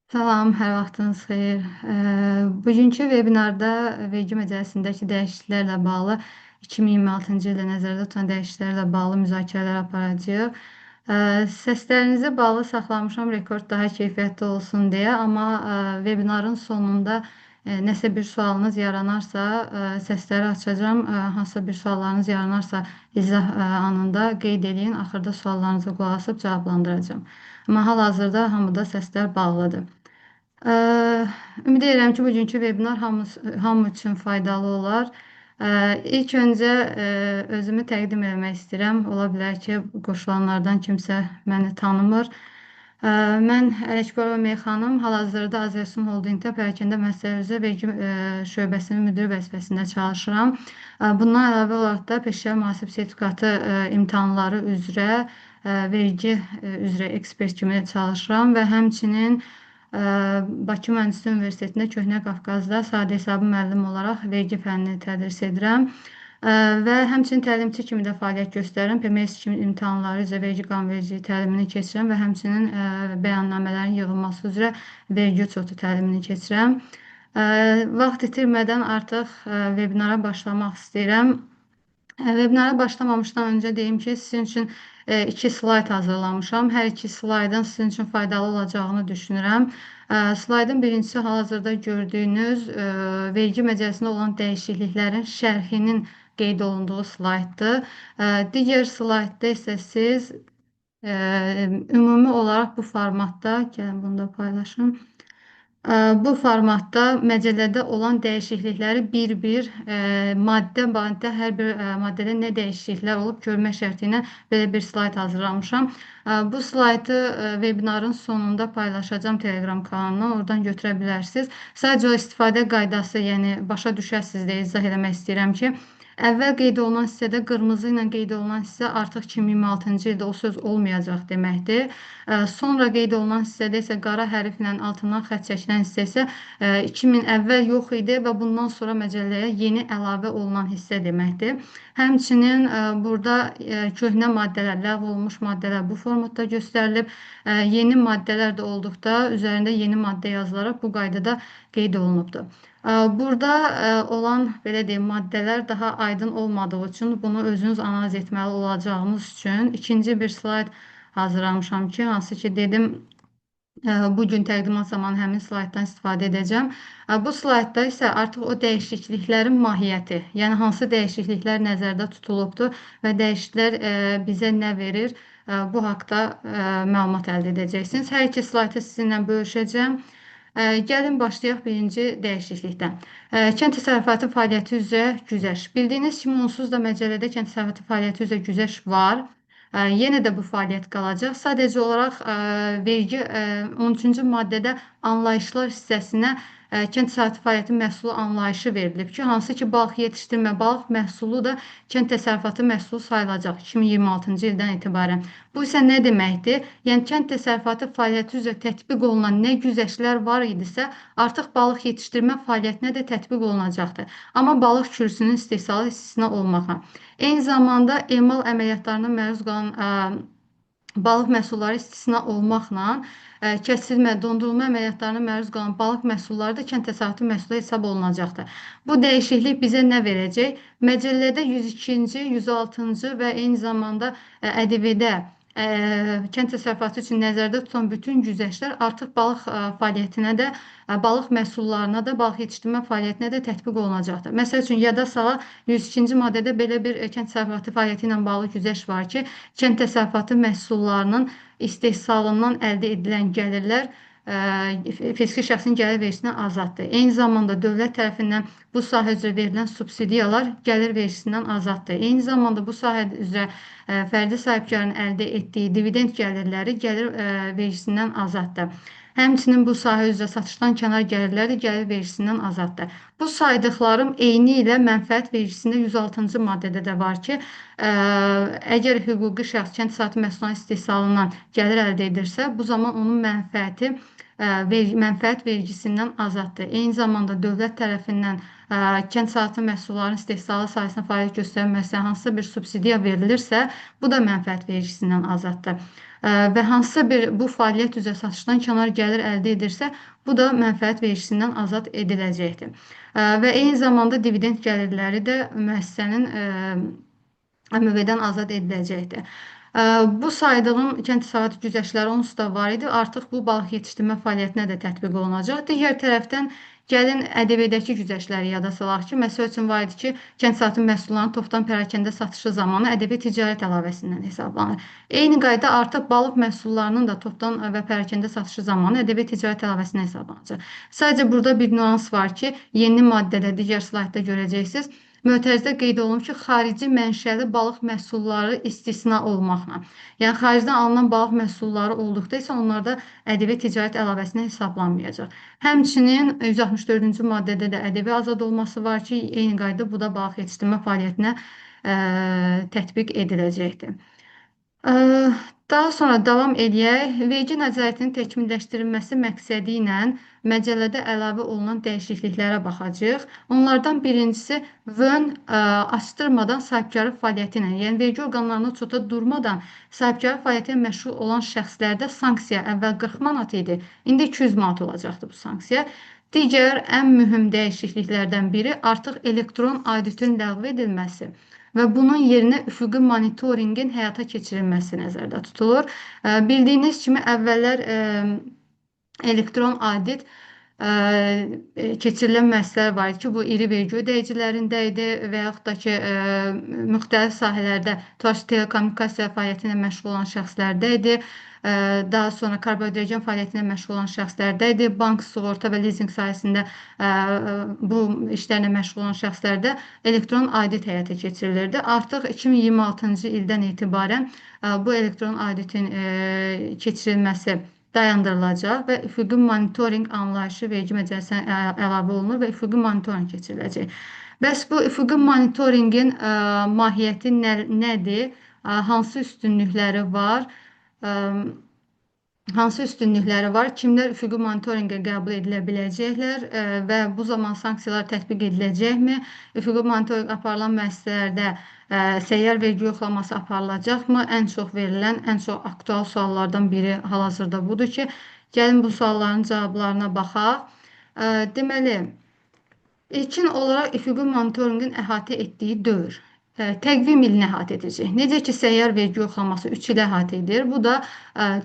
Salam, hər vaxtınız xeyir. Bugünkü webinarda vergi məcəlləsindəki dəyişikliklərlə bağlı 2026-cı ildə nəzərdə tutulan dəyişikliklərlə bağlı müzakirələr aparacağıq. Səslərinizi bağlı saxlamışam, rekord daha keyfiyyətli olsun deyə, amma webinarın sonunda nəsə bir sualınız yaranarsa, səsləri açacağam. Hansısa bir suallarınız yaranarsa izah anında qeyd eləyin, axırda suallarınıza qulaq asıb cavablandıracağam. Amma hal-hazırda hamıda səslər bağlıdır. Ümid edirəm ki, bugünkü webinar hamı üçün faydalı olar. İlk öncə özümü təqdim eləmək istəyirəm. Ola bilər ki, qoşulanlardan kimsə məni tanımır. Mən Ələkbərova Meyxanım, hal-hazırda Azərsun Holdingdə Pərakəndə Müəssisələr üzrə vergi şöbəsinin müdiri vəzifəsində çalışıram. Bundan əlavə olaraq da peşə mühasib sertifikatı imtahanları üzrə vergi üzrə ekspert kimi çalışıram və həmçinin Bakı Mühəndislik Universitetində Köhnə Qafqazda sadə hesabı müəllim olaraq vergi fənnini tədris edirəm. Və həmçinin təlimçi kimi də fəaliyyət göstərirəm. PMS kimi imtahanları üzrə vergi qanunvericiliyi təlimini keçirəm və həmçinin bəyannamələrin yığılması üzrə vergi uçotu təlimini keçirəm. Vaxt itirmədən artıq webinara başlamaq istəyirəm. Webinara başlamamışdan öncə deyim ki, sizin üçün iki slayd hazırlamışam. Hər iki slaydın sizin üçün faydalı olacağını düşünürəm. Slaydın birincisi hal-hazırda gördüyünüz vergi məcəlləsində olan dəyişikliklərin şərhinin qeyd olunduğu slayddır. Digər slaydda isə siz ümumi olaraq bu formatda, gəlin bunu da paylaşım. Bu formatda məcəllədə olan dəyişiklikləri bir-bir maddə-maddə hər bir maddədə nə dəyişikliklər olub görmək şərti ilə belə bir slayd hazırlamışam. Bu slaydı webinarın sonunda paylaşacağam Telegram kanalına, oradan götürə bilərsiniz. Sadəcə o istifadə qaydası, yəni başa düşəsiniz deyə izah eləmək istəyirəm ki, əvvəl qeyd olunan hissədə qırmızı ilə qeyd olunan hissə artıq 2026-cı ildə o söz olmayacaq deməkdir. Sonra qeyd olunan hissədə isə qara hərflə altından xətt çəkilən hissə isə 2000 əvvəl yox idi və bundan sonra məcəlləyə yeni əlavə olunan hissə deməkdir. Həmçinin burada köhnə maddələr, ləğv olunmuş maddələr bu formatda göstərilib. Yeni maddələr də olduqda üzərində yeni maddə yazılaraq bu qaydada qeyd olunubdur. Burada olan, belə deyim, maddələr daha aydın olmadığı üçün bunu özünüz analiz etməli olacağınız üçün ikinci bir slayd hazırlamışam ki, hansı ki dedim, bugün təqdimat zamanı həmin slayddan istifadə edəcəm. Bu slaydda isə artıq o dəyişikliklərin mahiyyəti, yəni hansı dəyişikliklər nəzərdə tutulubdur və dəyişikliklər bizə nə verir, bu haqda məlumat əldə edəcəksiniz. Hər iki slaydı sizinlə bölüşəcəm. Gəlin başlayaq birinci dəyişiklikdən. Kənd təsərrüfatı fəaliyyəti üzrə güzəşt. Bildiyiniz kimi onsuz da məcəllədə kənd təsərrüfatı fəaliyyəti üzrə güzəşt var. Yenə də bu fəaliyyət qalacaq. Sadəcə olaraq vergi 13-cü maddədə anlayışlar hissəsinə kənd təsərrüfatı fəaliyyəti məhsulu anlayışı verilib ki, hansı ki balıq yetişdirmə, balıq məhsulu da kənd təsərrüfatı məhsulu sayılacaq 2026-cı ildən etibarən. Bu isə nə deməkdir? Yəni kənd təsərrüfatı fəaliyyəti üzrə tətbiq olunan nə güzəştlər var idisə, artıq balıq yetişdirmə fəaliyyətinə də tətbiq olunacaqdır. Amma balıq kürüsünün istehsalı istisna olmaqla. Eyni zamanda emal əməliyyatlarına məruz qalan balıq məhsulları istisna olmaqla kəsilmə, dondurulma əməliyyatlarına məruz qalan balıq məhsulları da kənd təsərrüfatı məhsulu hesab olunacaqdır. Bu dəyişiklik bizə nə verəcək? Məcəllədə 102-ci, 106-cı və eyni zamanda ƏDV-də kənd təsərrüfatı üçün nəzərdə tutulan bütün güzəştlər artıq balıq fəaliyyətinə də, balıq məhsullarına da, balıq yetişdirmə fəaliyyətinə də tətbiq olunacaqdır. Məsəl üçün, yada sala 102-ci maddədə belə bir kənd təsərrüfatı fəaliyyəti ilə bağlı güzəşt var ki, kənd təsərrüfatı məhsullarının istehsalından əldə edilən gəlirlər fiziki şəxsin gəlir vergisindən azaddır. Eyni zamanda dövlət tərəfindən bu sahə üzrə verilən subsidiyalar gəlir vergisindən azaddır. Eyni zamanda bu sahə üzrə fərdi sahibkarın əldə etdiyi dividend gəlirləri gəlir vergisindən azaddır. Həmçinin bu sahə üzrə satışdan kənar gəlirlər də gəlir vergisindən azaddır. Bu saydıqlarım eyni ilə mənfəət vergisində 106-cı maddədə də var ki, əgər hüquqi şəxs kənd təsərrüfatı məhsullarının istehsalından gəlir əldə edirsə, bu zaman onun mənfəət vergisindən azaddır. Eyni zamanda dövlət tərəfindən kənd təsərrüfatı məhsullarının istehsalı sahəsində fəaliyyət göstərən müəssisəyə hansısa bir subsidiya verilirsə, bu da mənfəət vergisindən azaddır. Və hansısa bir bu fəaliyyət üzrə satışdan kənar gəlir əldə edirsə, bu da mənfəət vergisindən azad ediləcəkdir. Və eyni zamanda dividend gəlirləri də müəssisənin əmv-dən azad ediləcəkdir. Bu saydığım kənd təsərrüfatı güzəştləri onsuz da var idi. Artıq bu balıq yetişdirmə fəaliyyətinə də tətbiq olunacaq. Digər tərəfdən gəlin ƏDV-dəki güzəştləri yada salaq ki, məsəl üçün var idi ki, kənd təsərrüfatı məhsullarının topdan pərakəndə satışı zamanı ƏDV ticarət əlavəsindən hesablanır. Eyni qayda artıq balıq məhsullarının da topdan və pərakəndə satışı zamanı ƏDV ticarət əlavəsindən hesablanacaq. Sadəcə burada bir nüans var ki, yeni maddədə digər slaydda görəcəksiniz. Mötərizdə qeyd olunub ki, xarici mənşəli balıq məhsulları istisna olmaqla. Yəni, xaricdən alınan balıq məhsulları olduqda isə onlarda ƏDV ticarət əlavəsinə hesablanmayacaq. Həmçinin 164-cü maddədə də ƏDV azad olması var ki, eyni qayda bu da balıq yetişdirmə fəaliyyətinə tətbiq ediləcəkdir. Daha sonra davam eləyək. Vergi nəzarətinin təkmilləşdirilməsi məqsədi ilə məcəllədə əlavə olunan dəyişikliklərə baxacağıq. Onlardan birincisi VÖN açdırmadan sahibkarlıq fəaliyyəti ilə, yəni vergi orqanlarına çota durmadan sahibkarlıq fəaliyyəti ilə məşğul olan şəxslərdə sanksiya əvvəl 40 manat idi, indi 200 manat olacaqdır bu sanksiya. Digər ən mühüm dəyişikliklərdən biri artıq elektron auditin ləğv edilməsi və bunun yerinə üfüqi monitorinqin həyata keçirilməsi nəzərdə tutulur. Bildiyiniz kimi əvvəllər elektron audit keçirilən müəssisələr var idi ki, bu iri vergi ödəyicilərində idi və yaxud da ki, müxtəlif sahələrdə tutaq ki, telekommunikasiya fəaliyyəti ilə məşğul olan şəxslərdə idi. Daha sonra karbohidrogen fəaliyyəti ilə məşğul olan şəxslərdə idi. Bank, sığorta və lizinq sahəsində bu işlərlə məşğul olan şəxslərdə elektron audit həyata keçirilirdi. Artıq 2026-cı ildən etibarən bu elektron auditin keçirilməsi dayandırılacaq və üfüqi monitorinq anlayışı vergi məcəlləsinə əlavə olunur və üfüqi monitorinq keçiriləcək. Bəs bu üfüqi monitorinqin mahiyyəti nədir? Hansı üstünlükləri var? Hansı üstünlükləri var? Kimlər üfüqi monitorinqə qəbul edilə biləcəklər və bu zaman sanksiyalar tətbiq ediləcəkmi? Üfüqi monitorinq aparılan müəssisələrdə səyyar vergi yoxlaması aparılacaqmı? Ən çox verilən, ən çox aktual suallardan biri hal-hazırda budur ki, gəlin bu sualların cavablarına baxaq. Deməli, ilkin olaraq üfüqi monitorinqin əhatə etdiyi dövr. Təqvim ilini əhatə edəcək. Necə ki, səyyar vergi yoxlaması 3 il əhatə edir, bu da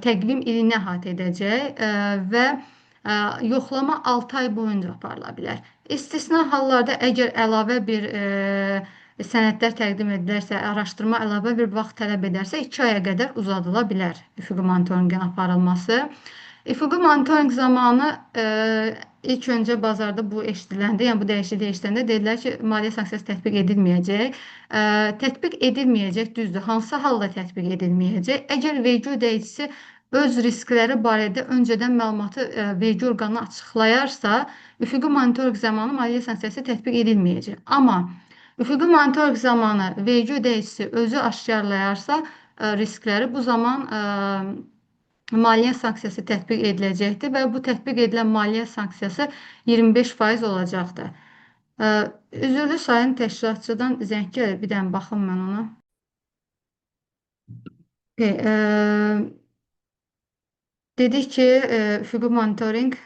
təqvim ilini əhatə edəcək və yoxlama 6 ay boyunca aparıla bilər. İstisna hallarda əgər əlavə bir sənədlər təqdim edilərsə, araşdırma əlavə bir vaxt tələb edərsə, 2 aya qədər uzadıla bilər üfüqi monitorinqin aparılması. Üfüqi monitorinq zamanı ilk öncə bazarda bu eşidiləndə, yəni bu dəyişiklik eşidəndə dedilər ki, maliyyə sanksiyası tətbiq edilməyəcək. Tətbiq edilməyəcək, düzdür. Hansı halda tətbiq edilməyəcək? Əgər vergi ödəyicisi öz riskləri barədə öncədən məlumatı vergi orqanına açıqlayarsa, üfüqi monitorinq zamanı maliyyə sanksiyası tətbiq edilməyəcək. Amma üfüqi monitorinq zamanı vergi ödəyicisi özü aşkarlayarsa riskləri, bu zaman maliyyə sanksiyası tətbiq ediləcəkdir və bu tətbiq edilən maliyyə sanksiyası 25% olacaqdır. Üzürlü sayın təşkilatçıdan zəng gəlir. Bir dənə baxım mən ona. Dedik ki, üfüqi monitorinq,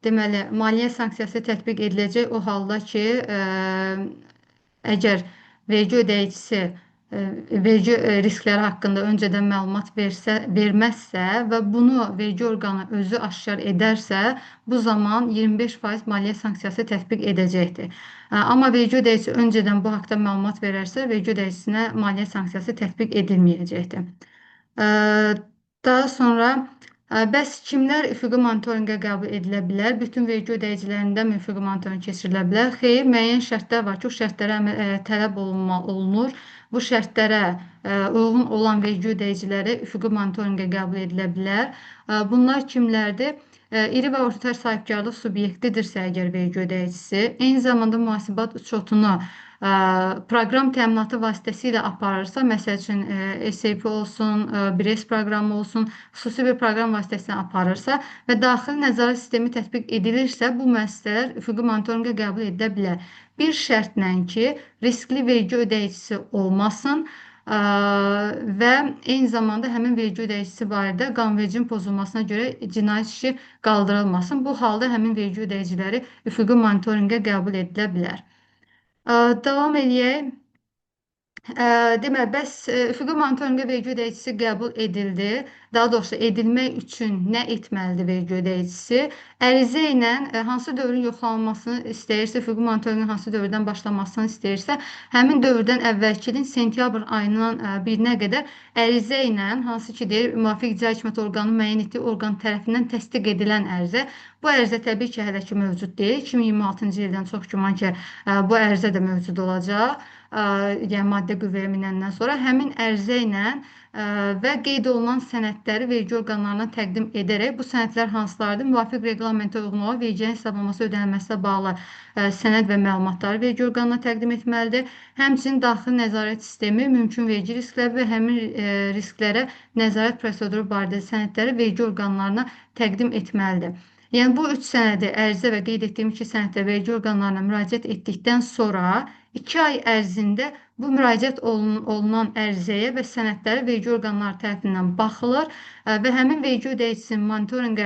deməli, maliyyə sanksiyası tətbiq ediləcək o halda ki, əgər vergi ödəyicisi vergi riskləri haqqında öncədən məlumat verməzsə və bunu vergi orqanı özü aşkar edərsə, bu zaman 25% maliyyə sanksiyası tətbiq edəcəkdir. Amma vergi ödəyicisi öncədən bu haqda məlumat verərsə, vergi ödəyicisinə maliyyə sanksiyası tətbiq edilməyəcəkdir. Daha sonra, bəs kimlər üfüqi monitorinqə qəbul edilə bilər? Bütün vergi ödəyicilərindən mi üfüqi monitorinq keçirilə bilər? Xeyr, müəyyən şərtlər var ki, o şərtlərə tələb olunur. Bu şərtlərə uyğun olan vergi ödəyiciləri üfüqi monitorinqə qəbul edilə bilər. Bunlar kimlərdir? İri və orta sahibkarlıq subyektidirsə əgər vergi ödəyicisi, eyni zamanda mühasibat uçotunu proqram təminatı vasitəsilə aparırsa, məsəl üçün, SAP olsun, BRES proqramı olsun, xüsusi bir proqram vasitəsilə aparırsa və daxili nəzarət sistemi tətbiq edilirsə, bu müəssisələr üfüqi monitorinqə qəbul edilə bilər. Bir şərtlə ki, riskli vergi ödəyicisi olmasın, Və eyni zamanda həmin vergi ödəyicisi barədə qanunvericiliyin pozulmasına görə cinayət işi qaldırılmasın. Bu halda həmin vergi ödəyiciləri üfüqi monitorinqə qəbul edilə bilər. Davam eləyək. Deməli, bəs üfüqi monitorinqə vergi ödəyicisi qəbul edildi. Daha doğrusu edilmək üçün nə etməlidir vergi ödəyicisi? Ərizə ilə hansı dövrün yoxlanılmasını istəyirsə, üfüqi monitorinqin hansı dövrdən başlamasını istəyirsə, həmin dövrdən əvvəlki ilin sentyabr ayının 1-nə qədər ərizə ilə, hansı ki deyir, müvafiq icra hakimiyyəti orqanı müəyyən etdiyi orqan tərəfindən təsdiq edilən ərizə. Bu ərizə təbii ki, hələ ki mövcud deyil. 2026-cı ildən çox güman ki, bu ərizə də mövcud olacaq. Yəni maddə qüvvəyə minəndən sonra həmin ərizə ilə və qeyd olunan sənədləri vergi orqanlarına təqdim edərək, bu sənədlər hansılardır? Müvafiq reglamentə uyğun olaraq verginin hesablanması, ödənilməsinə bağlı sənəd və məlumatları vergi orqanına təqdim etməlidir. Həmçinin daxili nəzarət sistemi, mümkün vergi riskləri və həmin risklərə nəzarət proseduru barədə sənədləri vergi orqanlarına təqdim etməlidir. Yəni bu üç sənədi, ərizə və qeyd etdiyim iki sənədlə vergi orqanlarına müraciət etdikdən sonra 2 ay ərzində bu müraciət olunan ərizəyə və sənədlərə vergi orqanları tərəfindən baxılır və həmin vergi ödəyicisinin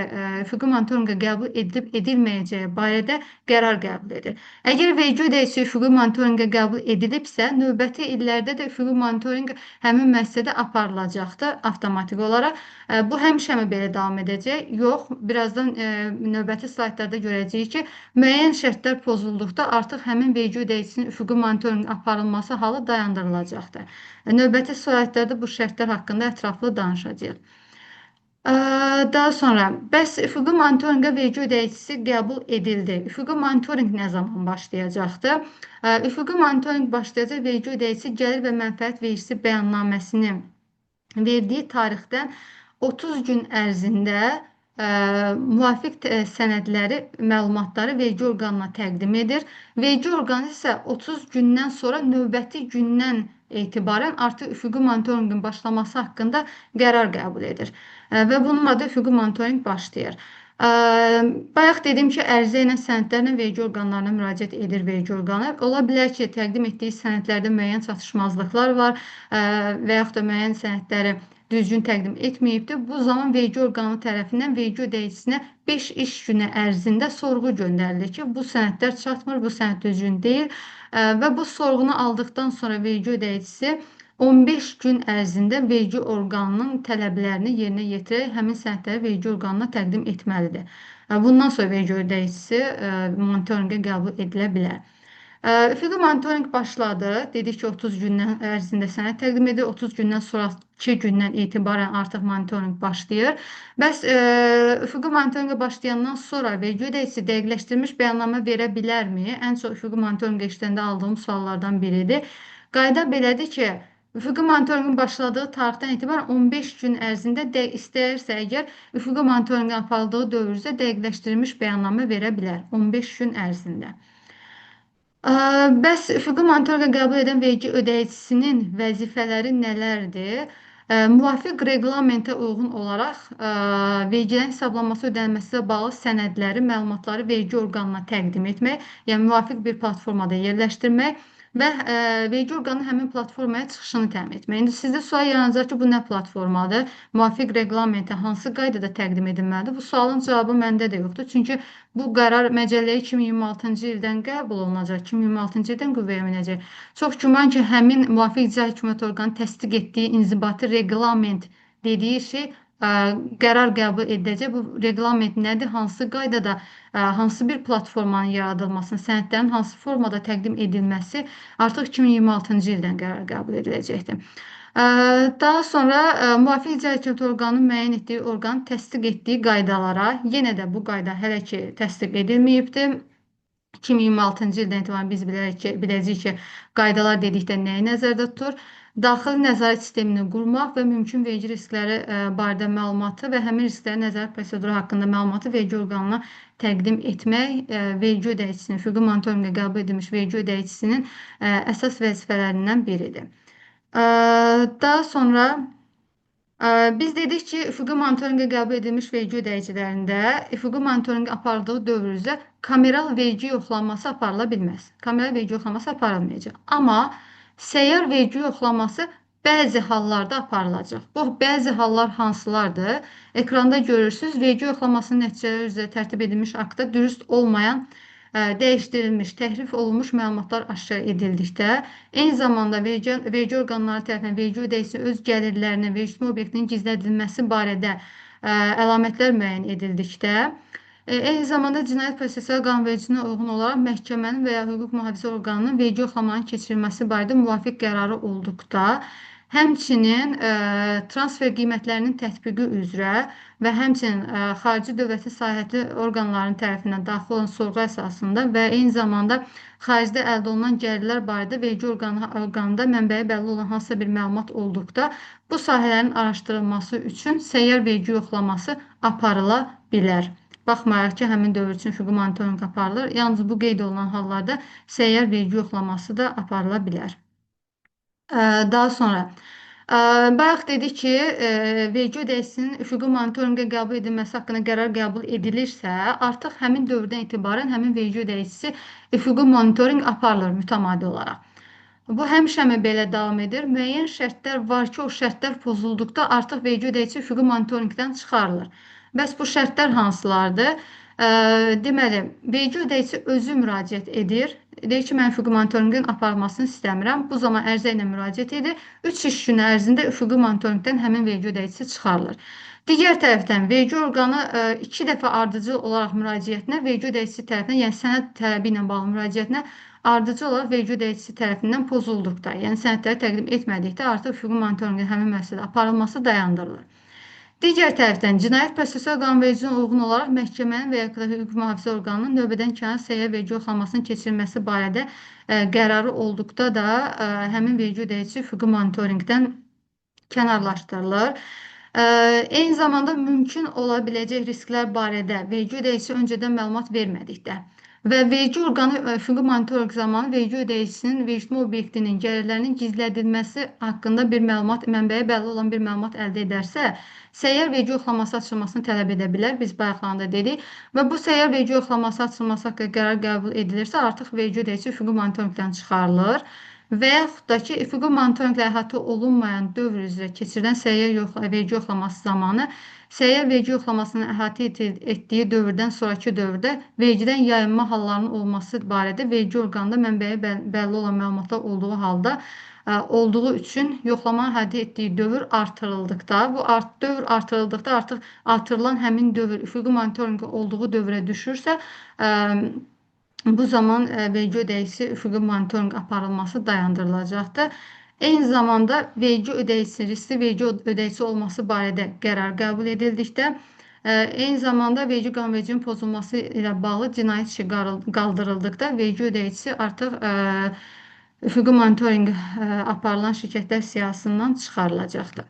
üfüqi monitorinqə qəbul edilib edilməyəcəyi barədə qərar qəbul edir. Əgər vergi ödəyicisi üfüqi monitorinqə qəbul edilibsə, növbəti illərdə də üfüqi monitorinq həmin müəssisədə aparılacaqdır avtomatik olaraq. Bu həmişəmi belə davam edəcək? Yox, birazdan növbəti slaytlarda görəcəyik ki, müəyyən şərtlər pozulduqda artıq həmin vergi ödəyicisinin üfüqi monitorinq aparılması halı dayandırılacaqdır. Növbəti slaytlarda bu şərtlər haqqında ətraflı danışacağıq. Daha sonra, bəs üfüqi monitorinqə vergi ödəyicisi qəbul edildi. Üfüqi monitorinq nə zaman başlayacaqdır? Üfüqi monitorinq başlayacaq vergi ödəyicisi gəlir və mənfəət vergisi bəyannaməsini verdiyi tarixdən 30 gün ərzində müvafiq sənədləri, məlumatları vergi orqanına təqdim edir. Vergi orqanı isə 30 gündən sonra növbəti gündən etibarən artıq üfüqi monitorinqin başlaması haqqında qərar qəbul edir. Və bununla da üfüqi monitorinq başlayır. Bayaq dedim ki, ərizə ilə sənədlərlə vergi orqanlarına müraciət edir vergi orqanı. Ola bilər ki, təqdim etdiyi sənədlərdə müəyyən çatışmazlıqlar var, və yaxud da müəyyən sənədləri düzgün təqdim etməyibdir. Bu zaman vergi orqanı tərəfindən vergi ödəyicisinə 5 iş günü ərzində sorğu göndərilir ki, bu sənədlər çatmır, bu sənəd düzgün deyil. Və bu sorğunu aldıqdan sonra vergi ödəyicisi 15 gün ərzində vergi orqanının tələblərini yerinə yetirərək həmin sənədləri vergi orqanına təqdim etməlidir. Bundan sonra vergi ödəyicisi monitorinqə qəbul edilə bilər. Üfüqi monitorinq başladı. Dedik ki, 30 gündən ərzində sənəd təqdim edir. 30 gündən sonrakı gündən etibarən artıq monitorinq başlayır. Bəs üfüqi monitorinqə başlayandan sonra vergi ödəyicisi dəqiqləşdirilmiş bəyannamə verə bilərmi? Ən çox üfüqi monitorinqə işləndə aldığım suallardan biridir. Qayda belədir ki, üfüqi monitorinqin başladığı tarixdən etibarən 15 gün ərzində istəyirsə əgər üfüqi monitorinqin aparıldığı dövrdə dəqiqləşdirilmiş bəyannamə verə bilər 15 gün ərzində. Bəs üfüqi monitorinqə qəbul edən vergi ödəyicisinin vəzifələri nələrdir? Müvafiq reglamentə uyğun olaraq vergilərin hesablanması, ödənilməsi ilə bağlı sənədləri, məlumatları vergi orqanına təqdim etmək, yəni müvafiq bir platformada yerləşdirmək və vergi orqanı həmin platformaya çıxışını təmin etmək. İndi sizdə sual yaranacaq ki, bu nə platformadır? Müvafiq reglamentə hansı qaydada təqdim edilməlidir? Bu sualın cavabı məndə də yoxdur. Çünki bu qərar məcəlləyə 2026-cı ildən qəbul olunacaq, 2026-cı ildən qüvvəyə minəcək. Çox güman ki, həmin müvafiq icra hakimiyyəti orqanı təsdiq etdiyi inzibati reqlament dediyi şey qərar qəbul ediləcək. Bu reqlament nədir? Hansı qaydada, hansı bir platformanın yaradılmasını, sənədlərin hansı formada təqdim edilməsi artıq 2026-cı ildən qərar qəbul ediləcəkdir. Daha sonra müvafiq icra hakimiyyəti orqanının müəyyən etdiyi orqan təsdiq etdiyi qaydalara, yenə də bu qayda hələ ki təsdiq edilməyibdir. 2026-cı ildən etibarən biz biləcəyik ki, qaydalar dedikdə nəyi nəzərdə tutur? Daxili nəzarət sistemini qurmaq və mümkün vergi riskləri barədə məlumatı və həmin risklərin nəzarət proseduru haqqında məlumatı vergi orqanına təqdim etmək, vergi ödəyicisinin, üfüqi monitorinqə qəbul edilmiş vergi ödəyicisinin əsas vəzifələrindən biridir. Daha sonra biz dedik ki, üfüqi monitorinqə qəbul edilmiş vergi ödəyicilərində üfüqi monitorinqi aparıldığı dövr üzrə kameral vergi yoxlanması aparıla bilməz. Kameral vergi yoxlaması aparılmayacaq. Amma səyyar vergi yoxlaması Bəzi hallarda aparılacaq. Bu bəzi hallar hansılardır? Ekranda görürsünüz, vergi yoxlamasının nəticələri üzrə tərtib edilmiş aktda dürüst olmayan, dəyişdirilmiş, təhrif olunmuş məlumatlar aşkar edildikdə, eyni zamanda vergi orqanları tərəfindən vergi ödəyicisinin öz gəlirlərinin və ictimai obyektinin gizlədilməsi barədə əlamətlər müəyyən edildikdə, eyni zamanda cinayət prosessual qanunvericiliyinə uyğun olaraq məhkəmənin və ya hüquq mühafizə orqanının vergi yoxlamanın keçirilməsi barədə müvafiq qərarı olduqda, həmçinin transfer qiymətlərinin tətbiqi üzrə və həmçinin xarici dövlətin sahətli orqanlarının tərəfindən daxil olan sorğu əsasında və eyni zamanda xaricdə əldə olunan gəlirlər barədə vergi orqanında mənbəyi bəlli olan hansısa bir məlumat olduqda bu sahələrin araşdırılması üçün səyyar vergi yoxlaması aparıla bilər. Baxmayaraq ki, həmin dövr üçün hüquqi monitorinq aparılır. Yalnız bu qeyd olunan hallarda səyyar vergi yoxlaması da aparıla bilər. Daha sonra, bayaq dedik ki, vergi ödəyicisinin hüquqi monitorinqə qəbul edilməsi haqqında qərar qəbul edilirsə, artıq həmin dövrdən etibarən həmin vergi ödəyicisi hüquqi monitorinq aparılır mütəmadi olaraq. Bu həmişəmi belə davam edir? Müəyyən şərtlər var ki, o şərtlər pozulduqda artıq vergi ödəyicisi hüquqi monitorinqdən çıxarılır. Bəs bu şərtlər hansılardır? Deməli, vergi ödəyicisi özü müraciət edir. Deyir ki, mən hüquqi monitorinqin aparılmasını istəmirəm. Bu zaman ərizə ilə müraciət edir. 3 iş günü ərzində hüquqi monitorinqdən həmin vergi ödəyicisi çıxarılır. Digər tərəfdən vergi orqanı 2 dəfə ardıcıl olaraq müraciətinə vergi ödəyicisi tərəfindən, yəni sənəd tələbi ilə bağlı müraciətinə ardıcıl olaraq vergi ödəyicisi tərəfindən pozulduqda, yəni sənədləri təqdim etmədikdə artıq hüquqi monitorinqin həmin müəssisədə aparılması dayandırılır. Digər tərəfdən cinayət prosessual qanunvericiliyinə uyğun olaraq məhkəmənin və ya hüquq mühafizə orqanının növbədən kənar səyyar vergi yoxlamasının keçirilməsi barədə qərarı olduqda da həmin vergi ödəyicisi hüquqi monitorinqdən kənarlaşdırılır. Eyni zamanda mümkün ola biləcək risklər barədə vergi ödəyicisi öncədən məlumat vermədikdə və vergi orqanı hüquqi monitorinq zamanı vergi ödəyicisinin vergi obyektinin gəlirlərinin gizlədilməsi haqqında bir məlumat, mənbəyə bəlli olan bir məlumat əldə edərsə, səyyar vergi yoxlaması açılmasını tələb edə bilər. Biz bayaqlarında dedik və bu səyyar vergi yoxlaması açılması haqqında qərar qəbul edilirsə, artıq vergi ödəyicisi hüquqi monitorinqdən çıxarılır. Və yaxud da ki, hüquqi monitorinqlə əhatə olunmayan dövr üzrə keçirilən səyyar vergi yoxlaması zamanı səyyar vergi yoxlamasının əhatə etdiyi dövrdən sonrakı dövrdə vergidən yayınma hallarının olması barədə vergi orqanında mənbəyi bəlli olan məlumatlar olduğu halda olduğu üçün yoxlamanın əhatə etdiyi dövr artırıldıqda, bu dövr artırıldıqda artıq artırılan həmin dövr hüquqi monitorinqi olduğu dövrə düşürsə, bu zaman vergi ödəyicisi hüquqi monitorinq aparılması dayandırılacaqdır. Eyni zamanda vergi ödəyicisi, riskli vergi ödəyicisi olması barədə qərar qəbul edildikdə, eyni zamanda vergi qanunvericiliyinin pozulması ilə bağlı cinayət işi qaldırıldıqda vergi ödəyicisi artıq hüquqi monitorinq aparılan şirkətlər siyahısından çıxarılacaqdır.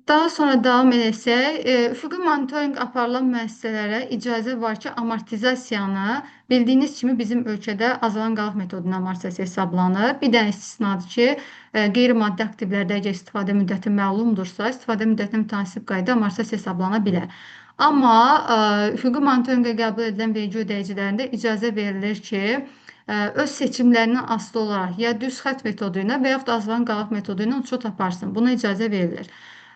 Daha sonra davam eləsək, hüquqi monitorinq aparılan müəssisələrə icazə var ki, amortizasiyanı bildiyiniz kimi bizim ölkədə azalan qalıq metodunun amortizasiya hesablanır. Bir dənə istisnadır ki, qeyri-maddi aktivlərdə əgər istifadə müddəti məlumdursa, istifadə müddətinə mütənasib qayda amortizasiya hesablana bilər. Amma hüquqi monitorinqə qəbul edilən vergi ödəyicilərində icazə verilir ki, öz seçimlərindən asılı olaraq ya düz xətt metodu ilə və yaxud da azalan qalıq metodu ilə uçot aparsın. Buna icazə verilir.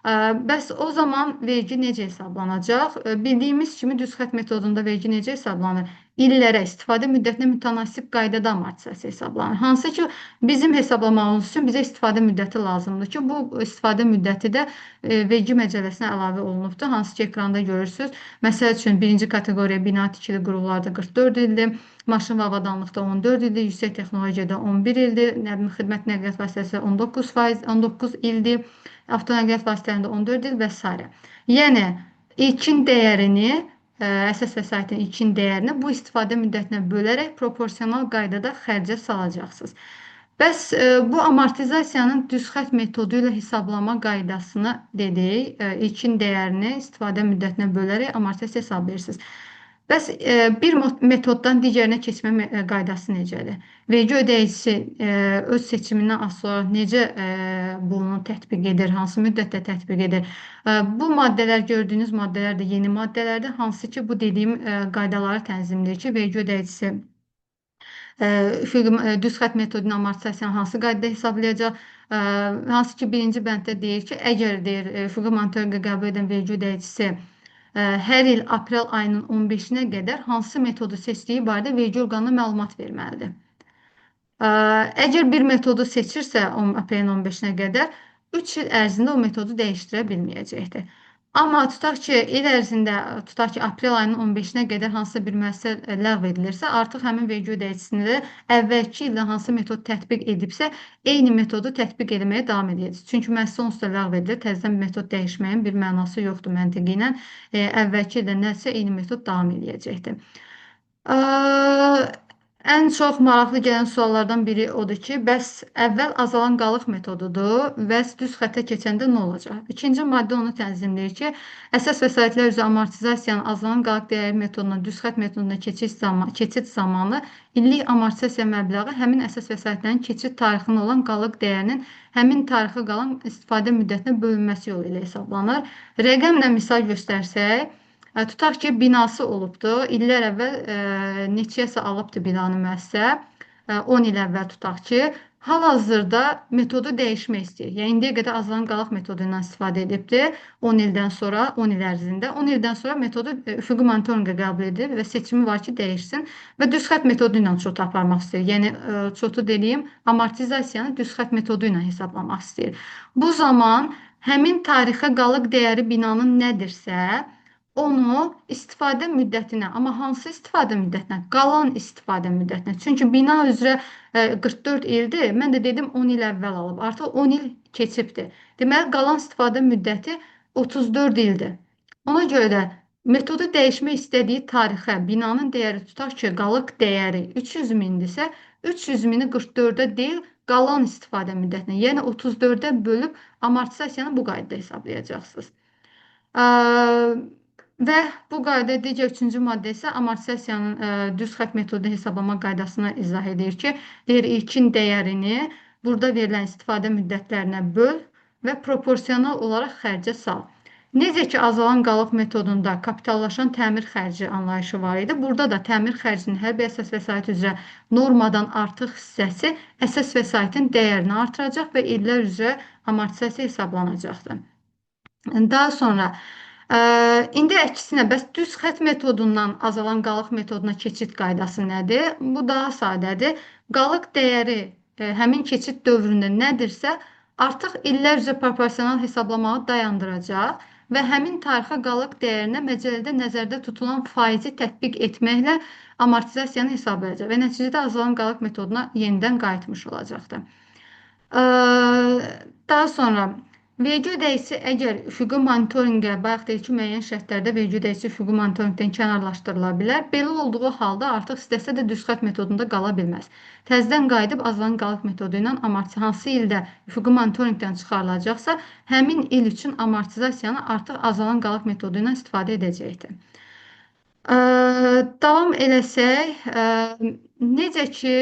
Bəs o zaman vergi necə hesablanacaq? Bildiyimiz kimi düz xətt metodunda vergi necə hesablanır? İllərə, istifadə müddətinə mütənasib qaydada amortizasiya hesablanır. Hansı ki, bizim hesablamamız üçün bizə istifadə müddəti lazımdır ki, bu istifadə müddəti də vergi məcəlləsinə əlavə olunubdur. Hansı ki, ekranda görürsünüz. Məsəl üçün, birinci kateqoriya bina tikili qurumlarda 44 ildir, maşın və avadanlıqda 14 ildir, yüksək texnologiyada 11 ildir, xidmət nəqliyyat vasitəsi 19 ildir, avtonəqliyyat vasitələrində 14 il və s. Yəni, ilkin dəyərini, əsas vəsaitin ilkin dəyərini bu istifadə müddətinə bölərək proporsional qaydada xərcə salacaqsınız. Bəs bu amortizasiyanın düz xətt metodu ilə hesablama qaydasını dedik. İlkin dəyərini istifadə müddətinə bölərək amortizasiya hesablayırsınız. Bəs bir metoddan digərinə keçmə qaydası necədir? Vergi ödəyicisi öz seçimindən asılı olaraq necə bunu tətbiq edir, hansı müddətdə tətbiq edir? Bu maddələr, gördüyünüz maddələr də yeni maddələrdir, hansı ki, bu dediyim qaydaları tənzimləyir ki, vergi ödəyicisi düz xətt metodunu amortizasiyanı hansı qaydada hesablayacaq? Hansı ki, birinci bənddə deyir ki, əgər deyir, üfüqi monitorinqə qəbul edən vergi ödəyicisi hər il aprel ayının 15-nə qədər hansı metodu seçdiyi barədə vergi orqanına məlumat verməlidir. Əgər bir metodu seçirsə aprelin 15-nə qədər 3 il ərzində o metodu dəyişdirə bilməyəcəkdir. Amma tutaq ki, il ərzində, tutaq ki, aprel ayının 15-nə qədər hansısa bir müəssisə ləğv edilirsə, artıq həmin vergi ödəyicisində əvvəlki ildə hansı metod tətbiq edibsə, eyni metodu tətbiq etməyə davam edəcək. Çünki müəssisə onsuz da ləğv edilir, təzədən metod dəyişməyin bir mənası yoxdur məntiqi ilə. Əvvəlki ildə nəsə eyni metod davam edəcəkdir. Ən çox maraqlı gələn suallardan biri odur ki, bəs əvvəl azalan qalıq metodudur, bəs düz xəttə keçəndə nə olacaq? İkinci maddə onu tənzimləyir ki, əsas vəsaitlər üzrə amortizasiyanın azalan qalıq dəyəri metoduna, düz xətt metoduna keçid zamanı illik amortizasiya məbləği həmin əsas vəsaitlərin keçid tarixinin olan qalıq dəyərinin həmin tarixə qalan istifadə müddətinə bölünməsi yolu ilə hesablanır. Rəqəmlə misal göstərsək, tutaq ki, binası olubdu. İllər əvvəl neçəyəsə alıbdı binanı müəssisə. 10 il əvvəl tutaq ki, hal-hazırda metodu dəyişmək istəyir. Yəni, indiyə qədər azalan qalıq metodu ilə istifadə edibdi. 10 ildən sonra, 10 il ərzində. 10 ildən sonra metodu üfüqi monitorinqə qəbul edib və seçimi var ki, dəyişsin və düz xətt metodu ilə çotu aparmaq istəyir. Yəni, çotu dediyim, amortizasiyanı düz xətt metodu ilə hesablamaq istəyir. Bu zaman həmin tarixə qalıq dəyəri binanın nədirsə, onu istifadə müddətinə, amma hansı istifadə müddətinə? Qalan istifadə müddətinə. Çünki bina üzrə 44 ildir, mən də dedim 10 il əvvəl alıb, artıq 10 il keçibdir. Deməli, qalan istifadə müddəti 34 ildir. Ona görə də metodu dəyişmək istədiyi tarixə binanın dəyəri tutaq ki, qalıq dəyəri 300 mindirsə, 300 mini 44-ə deyil, qalan istifadə müddətinə, yəni 34-ə bölüb amortizasiyanı bu qaydada hesablayacaqsınız. Və bu qayda digər üçüncü maddə isə amortizasiyanın düz xətt metodu hesablama qaydasını izah edir ki, deyir ilkin dəyərini burada verilən istifadə müddətlərinə böl və proporsional olaraq xərcə sal. Necə ki, azalan qalıq metodunda kapitallaşan təmir xərci anlayışı var idi. Burada da təmir xərcinin hər bir əsas vəsait üzrə normadan artıq hissəsi əsas vəsaitin dəyərini artıracaq və illər üzrə amortizasiya hesablanacaqdır. Daha sonra, indi əksinə, bəs düz xətt metodundan azalan qalıq metoduna keçid qaydası nədir? Bu daha sadədir. Qalıq dəyəri həmin keçid dövründə nədirsə, artıq illər üzrə proporsional hesablamağı dayandıracaq və həmin tarixə qalıq dəyərinə məcəllədə nəzərdə tutulan faizi tətbiq etməklə amortizasiyanı hesablayacaq və nəticədə azalan qalıq metoduna yenidən qayıtmış olacaqdır. Daha sonra vergi ödəyicisi əgər üfüqi monitorinqə, bayaq deyək ki, müəyyən şərtlərdə vergi ödəyicisi üfüqi monitorinqdən kənarlaşdırıla bilər. Belə olduğu halda artıq istəsə də düz xətt metodunda qala bilməz. Təzədən qayıdıb azalan qalıq metodu ilə hansı ildə üfüqi monitorinqdən çıxarılacaqsa, həmin il üçün amortizasiyanı artıq azalan qalıq metodu ilə istifadə edəcəkdir. Davam eləsək, necə ki,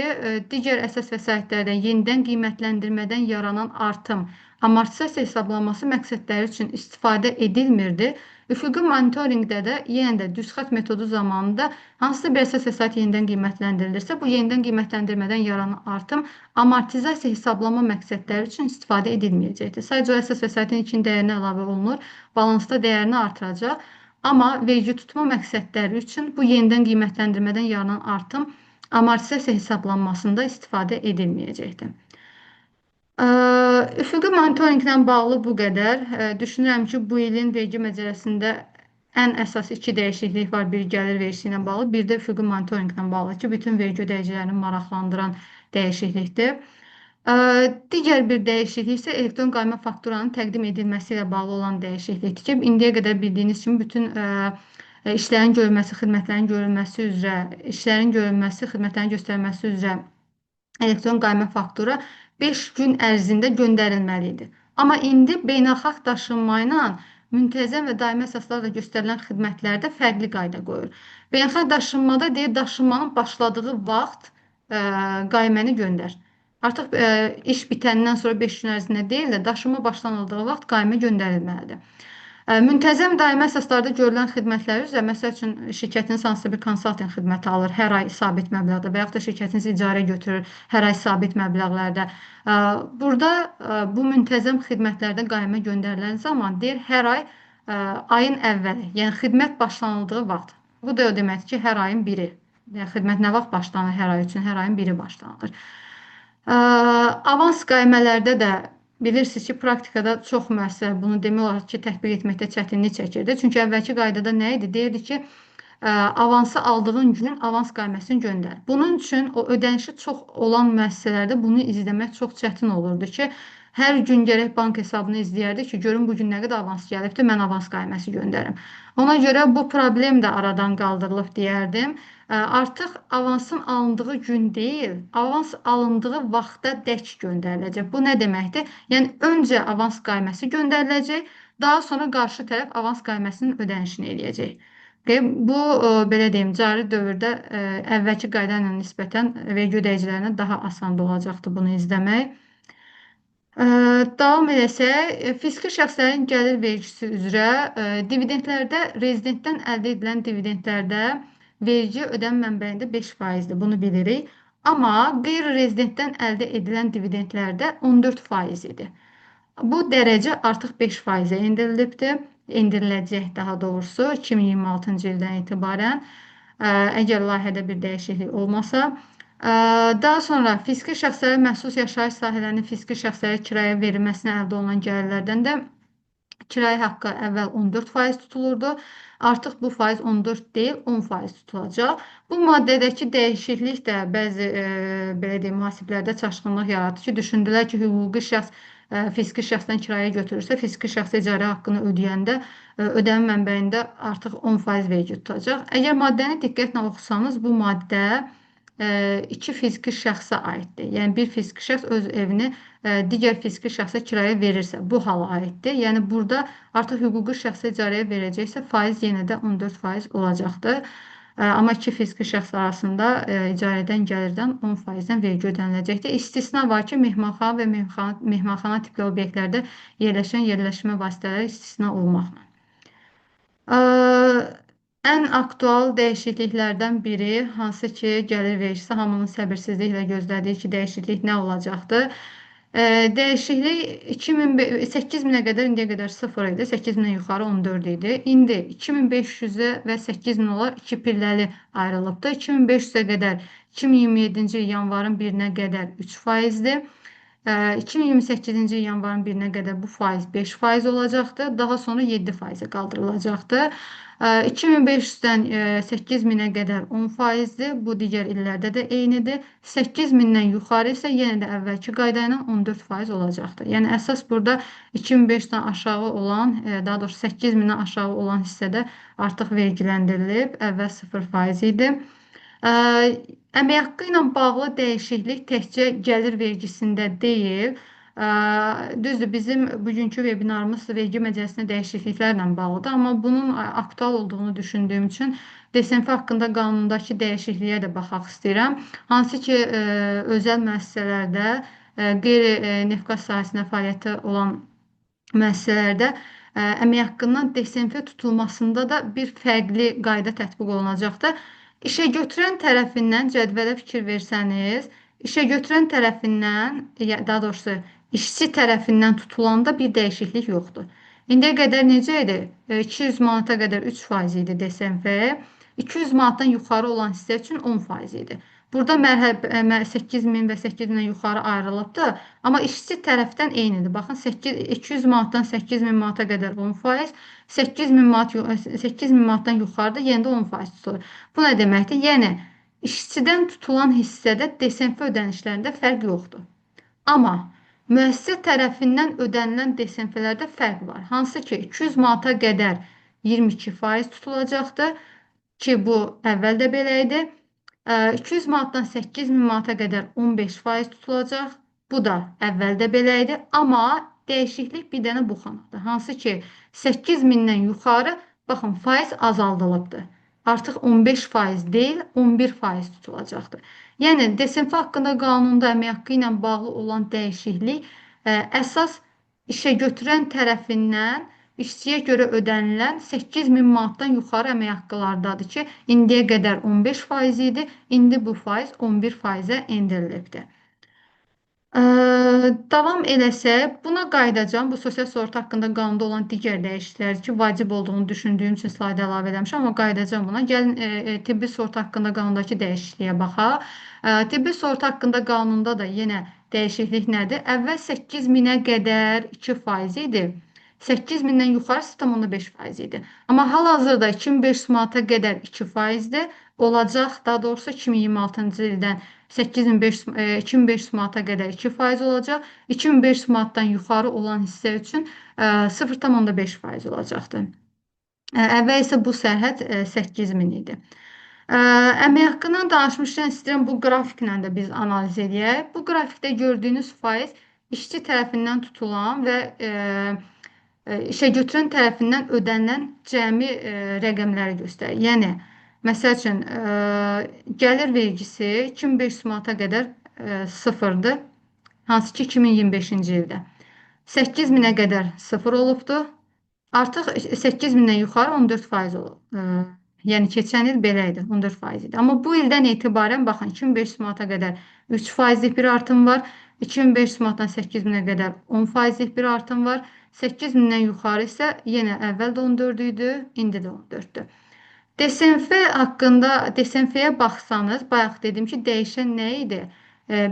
digər əsas vəsaitlərdən yenidən qiymətləndirmədən yaranan artım amortizasiya hesablanması məqsədləri üçün istifadə edilmirdi. Üfüqi monitorinqdə də yenə də düz xətt metodu zamanında hansısa bir əsas vəsait yenidən qiymətləndirilirsə, bu yenidən qiymətləndirmədən yaranan artım amortizasiya hesablama məqsədləri üçün istifadə edilməyəcəkdir. Sadəcə o əsas vəsaitin ilkin dəyərinə əlavə olunur, balansda dəyərini artıracaq. Amma vergi tutma məqsədləri üçün bu yenidən qiymətləndirmədən yaranan artım amortizasiya hesablanmasında istifadə edilməyəcəkdir. Üfüqi monitorinqlə bağlı bu qədər. Düşünürəm ki, bu ilin vergi məcəlləsində ən əsas iki dəyişiklik var. Bir gəlir vergisi ilə bağlı, bir də üfüqi monitorinqlə bağlı ki, bütün vergi ödəyicilərini maraqlandıran dəyişiklikdir. Digər bir dəyişiklik isə elektron qayma fakturanın təqdim edilməsi ilə bağlı olan dəyişiklikdir ki, indiyə qədər bildiyiniz kimi bütün işlərin görülməsi, xidmətlərin görülməsi üzrə, işlərin görülməsi, xidmətlərin göstərilməsi üzrə elektron qayma faktura 5 gün ərzində göndərilməli idi. Amma indi beynəlxalq daşınma ilə müntəzəm və daimi əsaslarla göstərilən xidmətlərdə fərqli qayda qoyur. Beynəlxalq daşınmada deyir, daşınmanın başladığı vaxt qayməni göndər. Artıq iş bitəndən sonra 5 gün ərzində deyil də, daşınma başlanıldığı vaxt qaymə göndərilməlidir. Müntəzəm daimi əsaslarda görülən xidmətlər üzrə, məsəl üçün, şirkətiniz hansısa bir konsaltinq xidməti alır hər ay sabit məbləğdə və yaxud da şirkətiniz icarə götürür hər ay sabit məbləğlərdə. Burada bu müntəzəm xidmətlərdə qaymə göndərilən zaman deyir hər ay ayın əvvəli, yəni xidmət başlanıldığı vaxt. Bu da o deməkdir ki, hər ayın biri. Yəni xidmət nə vaxt başlanır hər ay üçün? Hər ayın biri başlanılır. Avans qaymələrdə də bilirsiniz ki, praktikada çox müəssisələr bunu demək olar ki, tətbiq etməkdə çətinlik çəkirdi. Çünki əvvəlki qaydada nə idi? Deyirdi ki, avansı aldığın gün avans qayməsini göndər. Bunun üçün o ödənişi çox olan müəssisələrdə bunu izləmək çox çətin olurdu ki, hər gün gərək bank hesabını izləyərdi ki, görüm bu gün nə qədər avans gəlibdir, mən avans qayməsi göndərim. Ona görə bu problem də aradan qaldırılıb deyərdim. Artıq avansın alındığı gün deyil, avans alındığı vaxta dək göndəriləcək. Bu nə deməkdir? Yəni öncə avans qayməsi göndəriləcək, daha sonra qarşı tərəf avans qayməsinin ödənişini eləyəcək. Bu, belə deyim, cari dövrdə əvvəlki qayda ilə nisbətən vergi ödəyicilərinə daha asan olacaqdır bunu izləmək. Davam eləsək, fiziki şəxslərin gəlir vergisi üzrə dividendlərdə, rezidentdən əldə edilən dividendlərdə vergi ödənmə mənbəyində 5%-dir, bunu bilirik. Amma qeyri-rezidentdən əldə edilən dividendlərdə 14% idi. Bu dərəcə artıq 5%-ə endirilibdir, endiriləcək daha doğrusu 2026-cı ildən etibarən, əgər layihədə bir dəyişiklik olmasa. Daha sonra fiziki şəxslərə məxsus yaşayış sahələrinin fiziki şəxslərə kirayə verilməsinə əldə olunan gəlirlərdən də kirayə haqqı əvvəl 14% tutulurdu. Artıq bu faiz 14 deyil, 10% tutulacaq. Bu maddədəki dəyişiklik də bəzi belə deyim, mühasiblərdə çaşqınlıq yaratdı ki, düşündülər ki, hüquqi şəxs fiziki şəxsdən kirayə götürürsə, fiziki şəxs icarə haqqını ödəyəndə ödəmə mənbəyində artıq 10% vergi tutacaq. Əgər maddəni diqqətlə oxusanız, bu maddə iki fiziki şəxsə aiddir. Yəni, bir fiziki şəxs öz evini digər fiziki şəxsə kirayə verirsə, bu hala aiddir. Yəni, burada artıq hüquqi şəxsə icarəyə verəcəksə, faiz yenə də 14% olacaqdır. Amma iki fiziki şəxs arasında icarədən gəlirdən 10%-dən vergi ödəniləcəkdir. İstisna var ki, mehmanxana və mehmanxana tipli obyektlərdə yerləşən yerləşmə vasitələri istisna olmaqla. Ən aktual dəyişikliklərdən biri, hansı ki, gəlir vergisi hamının səbirsizliklə gözlədiyi ki, dəyişiklik nə olacaqdır? Dəyişiklik 8.000-ə qədər indiyə qədər 0 idi, 8.000-dən yuxarı 14 idi. İndi 2500-ə və 8.000 olar iki pilləli ayrılıbdır. 2500-ə qədər 2027-ci il yanvarın 1-nə qədər 3%-dir. 2028-ci il yanvarın 1-nə qədər bu faiz 5% olacaqdır. Daha sonra 7%-ə qaldırılacaqdır. 2500-dən 8.000-ə qədər 10%-dir. Bu digər illərdə də eynidir. 8.000-dən yuxarı isə yenə də əvvəlki qayda ilə 14% olacaqdır. Yəni əsas burada 2500-dən aşağı olan, daha doğrusu 8.000-dən aşağı olan hissədə artıq vergiləndirilib. Əvvəl 0% idi. Əmək haqqı ilə bağlı dəyişiklik təkcə gəlir vergisində deyil. Düzdür, bizim bugünkü webinarımız vergi məcəllisində dəyişikliklərlə bağlıdır, amma bunun aktual olduğunu düşündüyüm üçün DSMF haqqında qanundakı dəyişikliyə də baxaq istəyirəm. Hansı ki, özəl müəssisələrdə, qeyri-neft-qaz sahəsində fəaliyyəti olan müəssisələrdə əmək haqqından DSMF tutulmasında da bir fərqli qayda tətbiq olunacaqdır. İşə götürən tərəfindən cədvələ fikir versəniz, işə götürən tərəfindən, daha doğrusu işçi tərəfindən tutulanda bir dəyişiklik yoxdur. İndiyə qədər necə idi? 200 manata qədər 3% idi DSMF, 200 manatdan yuxarı olan hissə üçün 10% idi. Burada 8.000 və 8.000-dən yuxarı ayrılıbdır. Amma işçi tərəfdən eynidir. Baxın, 200 manatdan 8.000 manata qədər 10%, 8.000 manatdan yuxarıda yenə də 10% tutulur. Bu nə deməkdir? Yəni, işçidən tutulan hissədə DSMF ödənişlərində fərq yoxdur. Amma müəssisə tərəfindən ödənilən DSMF-lərdə fərq var. Hansı ki, 200 manata qədər 22% tutulacaqdır ki, bu əvvəl də belə idi. 200 manatdan 8.000 manata qədər 15% tutulacaq. Bu da əvvəldə belə idi. Amma dəyişiklik bir dənə bu xanada. Hansı ki, 8.000-dən yuxarı, baxın, faiz azaldılıbdır. Artıq 15% deyil, 11% tutulacaqdır. Yəni, DSMF haqqında qanunda əmək haqqı ilə bağlı olan dəyişiklik, əsas işə götürən tərəfindən İşçiyə görə ödənilən 8.000 manatdan yuxarı əmək haqqılardadır ki, indiyə qədər 15% idi, indi bu faiz 11%-ə endirilibdir. Davam eləsək, buna qayıdacağam. Bu sosial sığorta haqqında qanunda olan digər dəyişikliklər ki, vacib olduğunu düşündüyüm üçün slayda əlavə eləmişəm, amma qayıdacağam buna. Gəlin, tibbi sığorta haqqında qanundakı dəyişikliyə baxaq. Tibbi sığorta haqqında qanunda da yenə dəyişiklik nədir? Əvvəl 8.000-ə qədər 2% idi. 8.000-dən yuxarı 0,5% idi. Amma hal-hazırda 2500 manata qədər 2%-dir. Olacaq, daha doğrusu 2026-cı ildən 2500 manata qədər 2% olacaq. 2500 manatdan yuxarı olan hissə üçün 0,5% olacaqdır. Əvvəl isə bu sərhəd 8.000 idi. Əmək haqqından danışmışdan istəyirəm bu qrafiklə də biz analiz eləyək. Bu qrafikdə gördüyünüz faiz işçi tərəfindən tutulan və işə götürən tərəfindən ödənilən cəmi rəqəmləri göstərir. Yəni, məsəl üçün, gəlir vergisi 2500 manata qədər sıfırdır, hansı ki 2025-ci ildə. 8.000-ə qədər sıfır olubdur. Artıq 8.000-dən yuxarı 14% olub. Yəni, keçən il belə idi, 14% idi. Amma bu ildən etibarən, baxın, 2500 manata qədər 3%lik bir artım var. 2500 manatdan 8.000-ə qədər 10%lik bir artım var. 8.000-dən yuxarı isə yenə əvvəl də 14 idi, indi də 14-dür. DSNF haqqında, DSNF-yə baxsanız, bayaq dedim ki, dəyişən nə idi?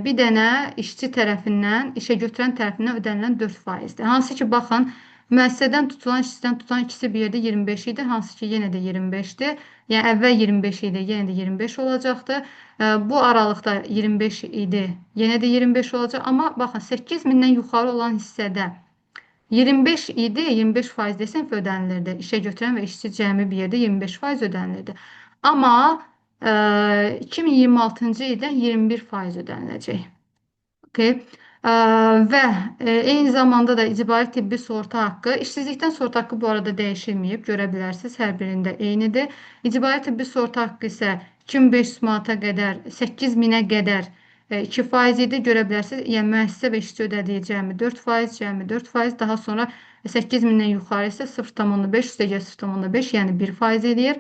Bir dənə işçi tərəfindən, işə götürən tərəfindən ödənilən 4%-dir. Hansı ki, baxın, müəssisədən tutulan, işçidən tutulan ikisi bir yerdə 25 idi, hansı ki, yenə də 25-dir. Yəni, əvvəl 25 idi, yenə də 25 olacaqdı. Bu aralıqda 25 idi, yenə də 25 olacaq. Amma baxın, 8.000-dən yuxarı olan hissədə 25 idi, 25% DSNF ödənilirdi. İşə götürən və işçi cəmi bir yerdə 25% ödənilirdi. Amma 2026-cı ildən 21% ödəniləcək. Okay. Və eyni zamanda da icbari tibbi sığorta haqqı, işsizlikdən sığorta haqqı bu arada dəyişilməyib, görə bilərsiniz, hər birində eynidir. İcbari tibbi sığorta haqqı isə 2500 manata qədər, 8.000-ə qədər 2% idi, görə bilərsiniz. Yəni, müəssisə və işçi ödədiyi cəmi 4%, cəmi 4%, daha sonra 8.000-dən yuxarı isə 0,5, üstəgəl 0,5, yəni 1% eləyir.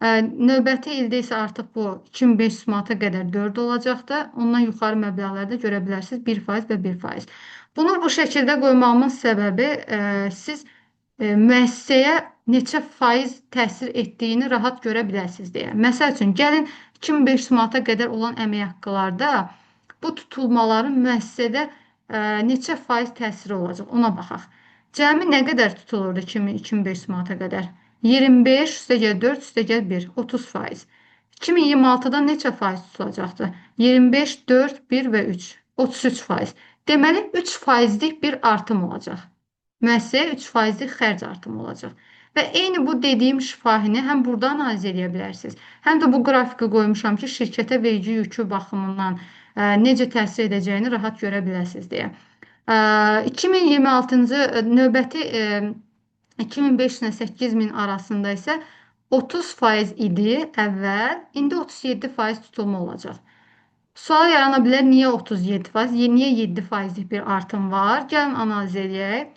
Növbəti ildə isə artıq bu 2500 manata qədər 4 olacaqdır. Ondan yuxarı məbləğlərdə görə bilərsiniz 1% və 1%. Bunu bu şəkildə qoymağımın səbəbi siz müəssisəyə neçə faiz təsir etdiyini rahat görə bilərsiniz deyə. Məsəl üçün, gəlin 2500 manata qədər olan əmək haqqılarda bu tutulmaların müəssisədə neçə faiz təsiri olacaq, ona baxaq. Cəmi nə qədər tutulurdu 2500 manata qədər? 25, üstəgəl 4, üstəgəl 1, 30%. 2026-dan neçə faiz tutulacaqdır? 25, 4, 1 və 3, 33%. Deməli, 3%lik bir artım olacaq. Müəssisəyə 3%lik xərc artımı olacaq. Və eyni bu dediyim şifahini həm burada analiz edə bilərsiniz, həm də bu qrafiki qoymuşam ki, şirkətə vergi yükü baxımından necə təsir edəcəyini rahat görə biləsiniz deyə. 2026-cı növbəti 2500 ilə 8000 arasında isə 30% idi əvvəl, indi 37% tutulma olacaq. Sual yarana bilər, niyə 37%, niyə 7%lik bir artım var? Gəlin analiz eləyək.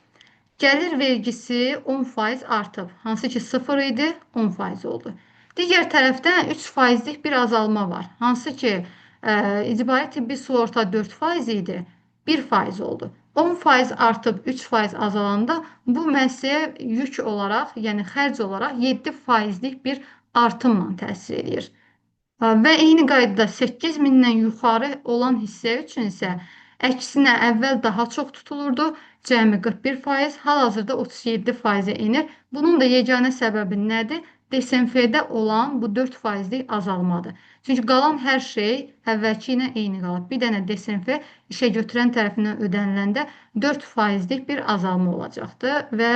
Gəlir vergisi 10% artıb, hansı ki 0 idi, 10% oldu. Digər tərəfdən 3%lik bir azalma var, hansı ki, icbari tibbi sığorta 4% idi, 1% oldu. 10% artıb 3% azalanda bu müəssisəyə yük olaraq, yəni xərc olaraq 7%lik bir artımla təsir edir. Və eyni qaydada 8.000-dən yuxarı olan hissə üçün isə əksinə əvvəl daha çox tutulurdu, cəmi 41%, hal-hazırda 37%-ə enir. Bunun da yeganə səbəbi nədir? DSNF-də olan bu 4%lik azalmadır. Çünki qalan hər şey əvvəlki ilə eyni qalır. Bir dənə DSNF işə götürən tərəfindən ödəniləndə 4%lik bir azalma olacaqdır və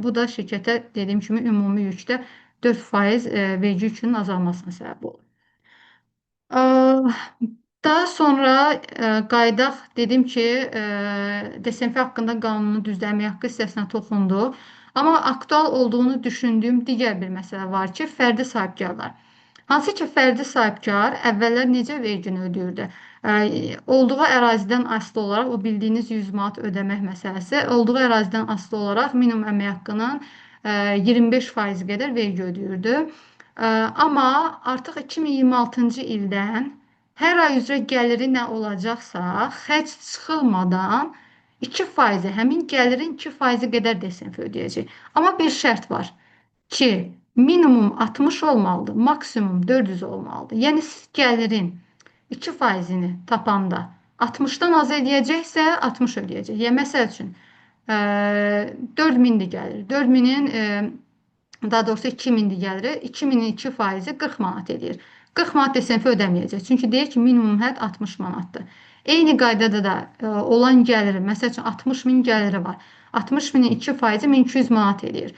bu da şirkətə dediyim kimi ümumi yükdə 4% vergi yükünün azalmasına səbəb olur. Daha sonra qayıdaq, dedim ki, DSNF haqqında qanunu düzəlmək haqqı hissəsinə toxundu. Amma aktual olduğunu düşündüyüm digər bir məsələ var ki, fərdi sahibkarlar. Hansı ki, fərdi sahibkar əvvəllər necə vergini ödəyirdi? Olduğu ərazidən asılı olaraq o bildiyiniz 100 manat ödəmək məsələsi, olduğu ərazidən asılı olaraq minimum əmək haqqının 25% qədər vergi ödəyirdi. Amma artıq 2026-cı ildən hər ay üzrə gəliri nə olacaqsa, xərc çıxılmadan 2%, həmin gəlirin 2% qədər DSF ödəyəcək. Amma bir şərt var ki, minimum 60 olmalıdır, maksimum 400 olmalıdır. Yəni siz gəlirin 2%-ni tapanda 60-dan az eləyəcəksə 60 ödəyəcək. Yəni məsəl üçün 4000-dir gəlir. 4000-in daha doğrusu 2000-dir gəliri. 2000-in 2%-i 40 manat eləyir. 40 manat DSF ödəməyəcək. Çünki deyir ki, minimum hədd 60 manatdır. Eyni qaydada da olan gəliri, məsəl üçün 60 min gəliri var. 60 minin 2%-i 1200 manat eləyir.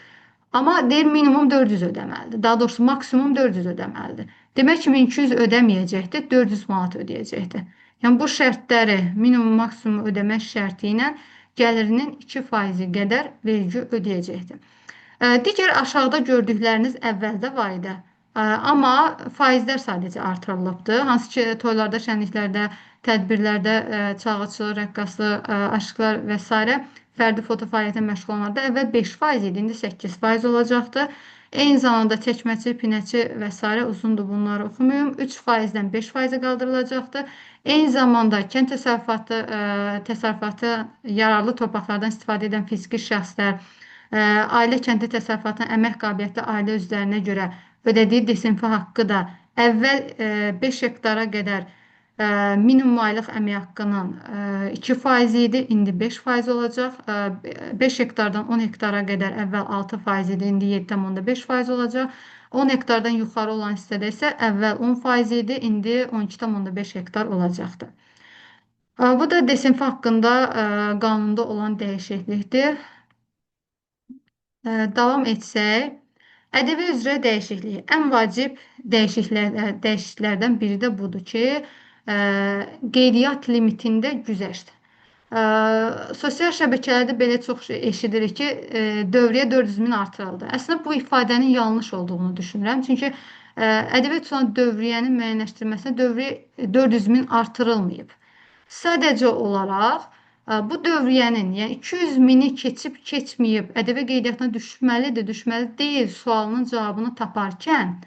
Amma deyir minimum 400 ödəməlidir. Daha doğrusu maksimum 400 ödəməlidir. Demək ki, 1200 ödəməyəcəkdir, 400 manat ödəyəcəkdir. Yəni bu şərtləri minimum maksimum ödəmə şərti ilə gəlirinin 2% qədər vergi ödəyəcəkdir. Digər aşağıda gördükləriniz əvvəldə var idi. Amma faizlər sadəcə artırılıbdır. Hansı ki, toylarda, şənliklərdə, tədbirlərdə çalğıçı, rəqqası, aşıqlar və s. fərdi foto fəaliyyətə məşğul olanlarda əvvəl 5% idi, indi 8% olacaqdır. Eyni zamanda çəkməçi, pinəçi və s. uzundur, bunları oxumayım. 3%-dən 5%-ə qaldırılacaqdır. Eyni zamanda kənd təsərrüfatı yararlı torpaqlardan istifadə edən fiziki şəxslər, ailə kəndli təsərrüfatının əmək qabiliyyətli ailə üzvlərinə görə ödədiyi desinfi haqqı da əvvəl 5 hektara qədər minimum aylıq əmək haqqının 2% idi, indi 5% olacaq. 5 hektardan 10 hektara qədər əvvəl 6% idi, indi 7,5% olacaq. 10 hektardan yuxarı olan hissədə isə əvvəl 10% idi, indi 12,5 hektar olacaqdır. Bu da desinfi haqqında qanunda olan dəyişiklikdir. Davam etsək, ƏDV üzrə dəyişiklik. Ən vacib dəyişikliklərdən biri də budur ki, qeydiyyat limitində güzəşt. Sosial şəbəkələrdə belə çox şey eşidirik ki, dövriyyə 400 min artırıldı. Əslində bu ifadənin yanlış olduğunu düşünürəm. Çünki ƏDV tutulan dövriyyənin müəyyənləşdirilməsinə dövriyyə 400 min artırılmayıb. Sadəcə olaraq bu dövriyyənin, yəni 200 mini keçib keçməyib ƏDV qeydiyyatına düşməlidir, düşməli deyil sualının cavabını taparkən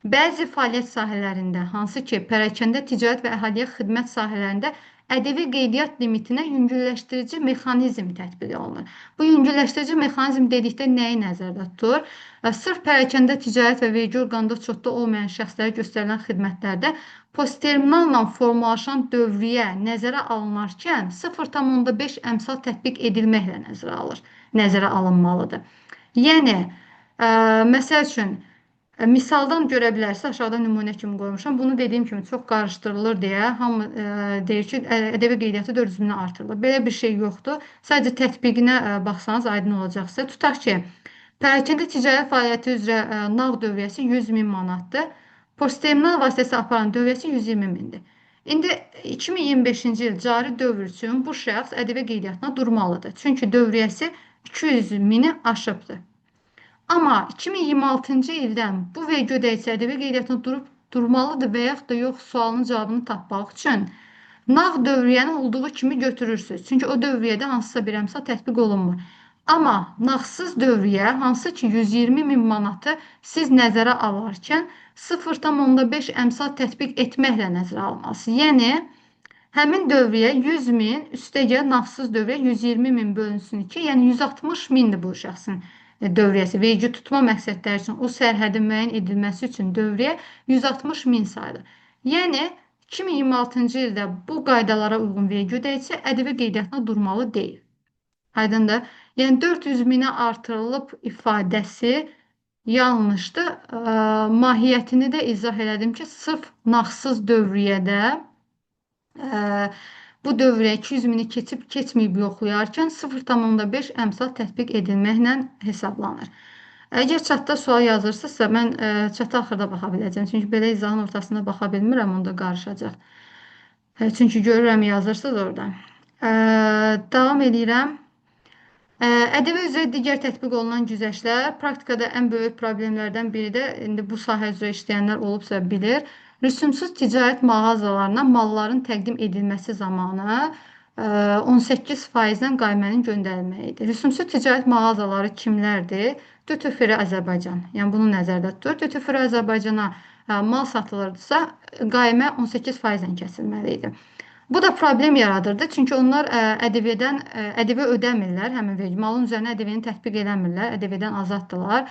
bəzi fəaliyyət sahələrində, hansı ki, pərakəndə ticarət və əhaliyə xidmət sahələrində ƏDV qeydiyyat limitinə yüngülləşdirici mexanizm tətbiq olunur. Bu yüngülləşdirici mexanizm dedikdə nəyi nəzərdə tutur? Sırf pərakəndə ticarət və vergi orqanında uçotda olmayan şəxslərə göstərilən xidmətlərdə postterminalla formalaşan dövriyyə nəzərə alınarkən 0,5 əmsal tətbiq edilməklə nəzərə alınmalıdır. Yəni, məsəl üçün, misaldan görə bilərsiniz, aşağıda nümunə kimi qoymuşam. Bunu dediyim kimi çox qarışdırılır deyə hamı deyir ki, ƏDV qeydiyyatı 400 minə artırılır. Belə bir şey yoxdur. Sadəcə tətbiqinə baxsanız aydın olacaq sizə. Tutaq ki, pərakəndə ticarət fəaliyyəti üzrə nağd dövriyyəsi 100 min manatdır. Postterminal vasitəsi aparan dövriyyəsi 120 mindir. İndi 2025-ci il cari dövr üçün bu şəxs ƏDV qeydiyyatına durmalıdır. Çünki dövriyyəsi 200 mini aşıbdır. Amma 2026-cı ildən bu vergi ödəyicisi ƏDV qeydiyyatına durub durmalıdır və yaxud da yox sualının cavabını tapmaq üçün nağd dövriyyəni olduğu kimi götürürsünüz. Çünki o dövriyyədə hansısa bir əmsal tətbiq olunmur. Amma nağdsız dövriyyə, hansı ki 120 min manatı siz nəzərə alarkən 0,5 əmsal tətbiq etməklə nəzərə almalısınız. Yəni, həmin dövriyyə 100 min, üstəgəl nağdsız dövriyyə 120 min bölünsün 2, yəni 160 mindir bu şəxsin dövriyyəsi. Vergi tutma məqsədləri üçün o sərhədin müəyyən edilməsi üçün dövriyyə 160 min sayılır. Yəni, 2026-cı ildə bu qaydalara uyğun vergi ödəyicisi ƏDV qeydiyyatına durmalı deyil. Aydındır. Yəni, 400 minə artırılıb ifadəsi yanlışdır. Mahiyyətini də izah elədim ki, sırf nağdsız dövriyyədə bu dövriyyə 200 mini keçib keçməyib yoxlayarkən 0,5 əmsal tətbiq edilməklə hesablanır. Əgər chatda sual yazırsınızsa, mən chata axırda baxa biləcəm. Çünki belə izahın ortasında baxa bilmirəm, onda qarışacaq. Çünki görürəm yazırsınız orada. Davam eləyirəm. ƏDV üzrə digər tətbiq olunan güzəştlər praktikada ən böyük problemlərdən biri də indi bu sahə üzrə işləyənlər olubsa bilir. Rüsumsuz ticarət mağazalarına malların təqdim edilməsi zamanı 18%-dən qaymənin göndərilməyi idi. Rüsumsuz ticarət mağazaları kimlərdir? Duty Free Azərbaycan. Yəni bunu nəzərdə tutur. Duty Free Azərbaycana mal satılırdısa, qaymə 18%-lə kəsilməli idi. Bu da problem yaradırdı. Çünki onlar ƏDV-dən ƏDV ödəmirlər, həmin vergi malın üzərinə ƏDV-ni tətbiq eləmirlər, ƏDV-dən azaddırlar.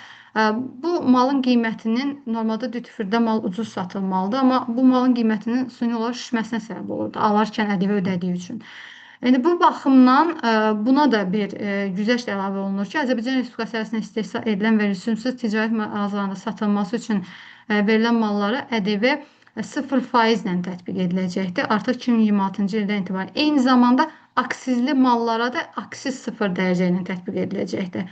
Bu malın qiymətinin normalda duty free-də mal ucuz satılmalıdır, amma bu malın qiymətinin süni olaraq şişməsinə səbəb olurdu, alarkən ƏDV ödədiyi üçün. İndi bu baxımdan buna da bir güzəşt əlavə olunur ki, Azərbaycan Respublikası ərazisində istehsal edilən və rüsumsuz ticarət mağazalarında satılması üçün verilən mallara ƏDV 0% ilə tətbiq ediləcəkdir. Artıq 2026-cı ildən etibarən. Eyni zamanda aksizli mallara da aksiz 0 dərəcə ilə tətbiq ediləcəkdir.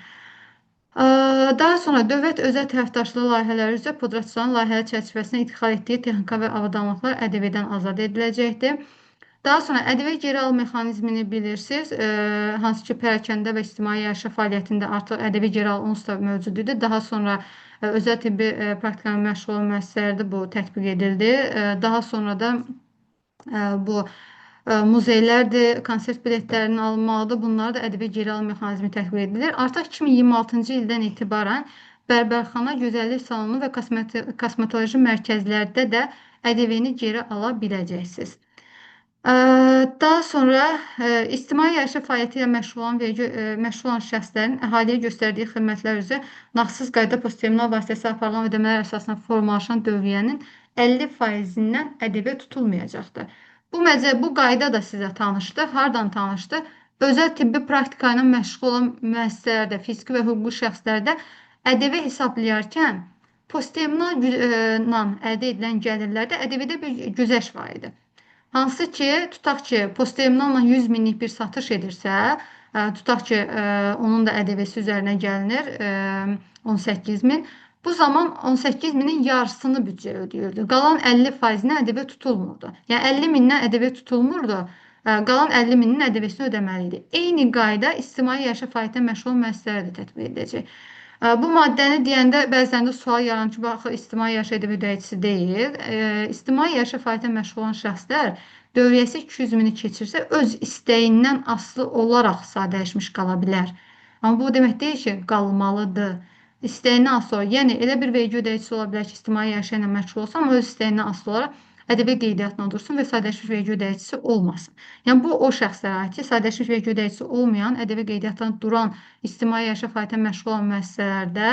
Daha sonra dövlət özəl tərəfdaşlığı layihələri üzrə pudratçıların layihələr çərçivəsində idxal etdiyi texnika və avadanlıqlar ƏDV-dən azad ediləcəkdir. Daha sonra ƏDV geri al mexanizmini bilirsiniz. Hansı ki, pərakəndə və ictimai yaşa fəaliyyətində artıq ƏDV geri al onsuz da mövcud idi. Daha sonra özəl tibbi praktikanın məşğul olan müəssisələrdə bu tətbiq edildi. Daha sonra da bu muzeylərdir, konsert biletlərinin alınmalıdır. Bunlar da ƏDV geri al mexanizmi tətbiq edilir. Artıq 2026-cı ildən etibarən bərbərxana, gözəllik salonu və kosmetoloji mərkəzlərdə də ƏDV-ni geri ala biləcəksiniz. Daha sonra ictimai yaşa fəaliyyəti ilə məşğul olan vergi məşğul olan şəxslərin əhaliyə göstərdiyi xidmətlər üzrə nağdsız qayda postterminal vasitəsilə aparılan ödəmələr əsasında formalaşan dövriyyənin 50%-dən ƏDV tutulmayacaqdır. Bu qayda da sizə tanışdır. Hardan tanışdır? Özəl tibbi praktika ilə məşğul olan müəssisələrdə, fiziki və hüquqi şəxslərdə ƏDV hesablayarkən postterminalla əldə edilən gəlirlərdə ƏDV-də bir güzəşt var idi. Hansı ki, tutaq ki, postterminalla 100 minlik bir satış edirsə, tutaq ki, onun da ƏDV-si üzərinə gəlinir 18 min. Bu zaman 18 minin yarısını büdcəyə ödəyirdi. Qalan 50%-nə ƏDV tutulmurdu. Yəni 50 mindən ƏDV tutulmurdu. Qalan 50 minin ƏDV-sini ödəməli idi. Eyni qayda ictimai yaşa fəaliyyətə məşğul müəssisələrə də tətbiq ediləcək. Bu maddəni deyəndə bəzən də sual yaranır ki, bax, ictimai yaşa ƏDV ödəyicisi deyil. İctimai yaşa fəaliyyətə məşğul olan şəxslər dövriyyəsi 200 mini keçirsə, öz istəyindən asılı olaraq sadələşmiş qala bilər. Amma bu demək deyil ki, qalmalıdır. İstəyindən asılı olaraq, yəni elə bir vergi ödəyicisi ola bilər ki, ictimai yaşa ilə məşğul olsa, amma öz istəyindən asılı olaraq ƏDV qeydiyyatına dursun və sadələşmiş vergi ödəyicisi olmasın. Yəni bu o şəxslərə aid ki, sadələşmiş vergi ödəyicisi olmayan, ƏDV qeydiyyatına duran ictimai yaşa fəaliyyətə məşğul olan müəssisələrdə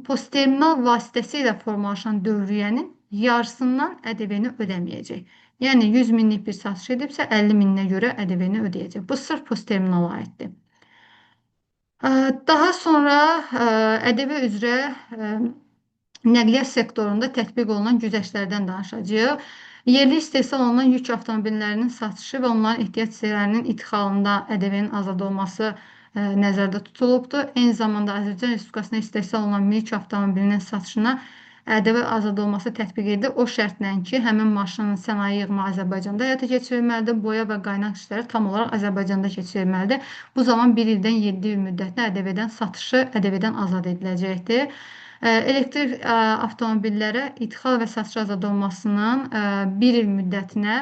postterminal vasitəsilə formalaşan dövriyyənin yarısından ƏDV-ni ödəməyəcək. Yəni 100 minlik bir satış edibsə, 50 mininə görə ƏDV-ni ödəyəcək. Bu sırf postterminala aiddir. Daha sonra ƏDV üzrə nəqliyyat sektorunda tətbiq olunan güzəştlərdən danışacağıq. Yerli istehsal olunan yük avtomobillərinin satışı və onların ehtiyac hissələrinin idxalında ƏDV-nin azad olması nəzərdə tutulubdur. Eyni zamanda Azərbaycan Respublikasında istehsal olunan mülk avtomobilinin satışına ƏDV azad olması tətbiq edilir. O şərtlə ki, həmin maşının sənaye yığımı Azərbaycanda həyata keçirilməlidir, boya və qaynaq işləri tam olaraq Azərbaycanda keçirilməlidir. Bu zaman 1 ildən 7 il müddətinə ƏDV-dən satışı ƏDV-dən azad ediləcəkdir. Elektrik avtomobillərə idxal və satış azad olmasının 1 il müddətinə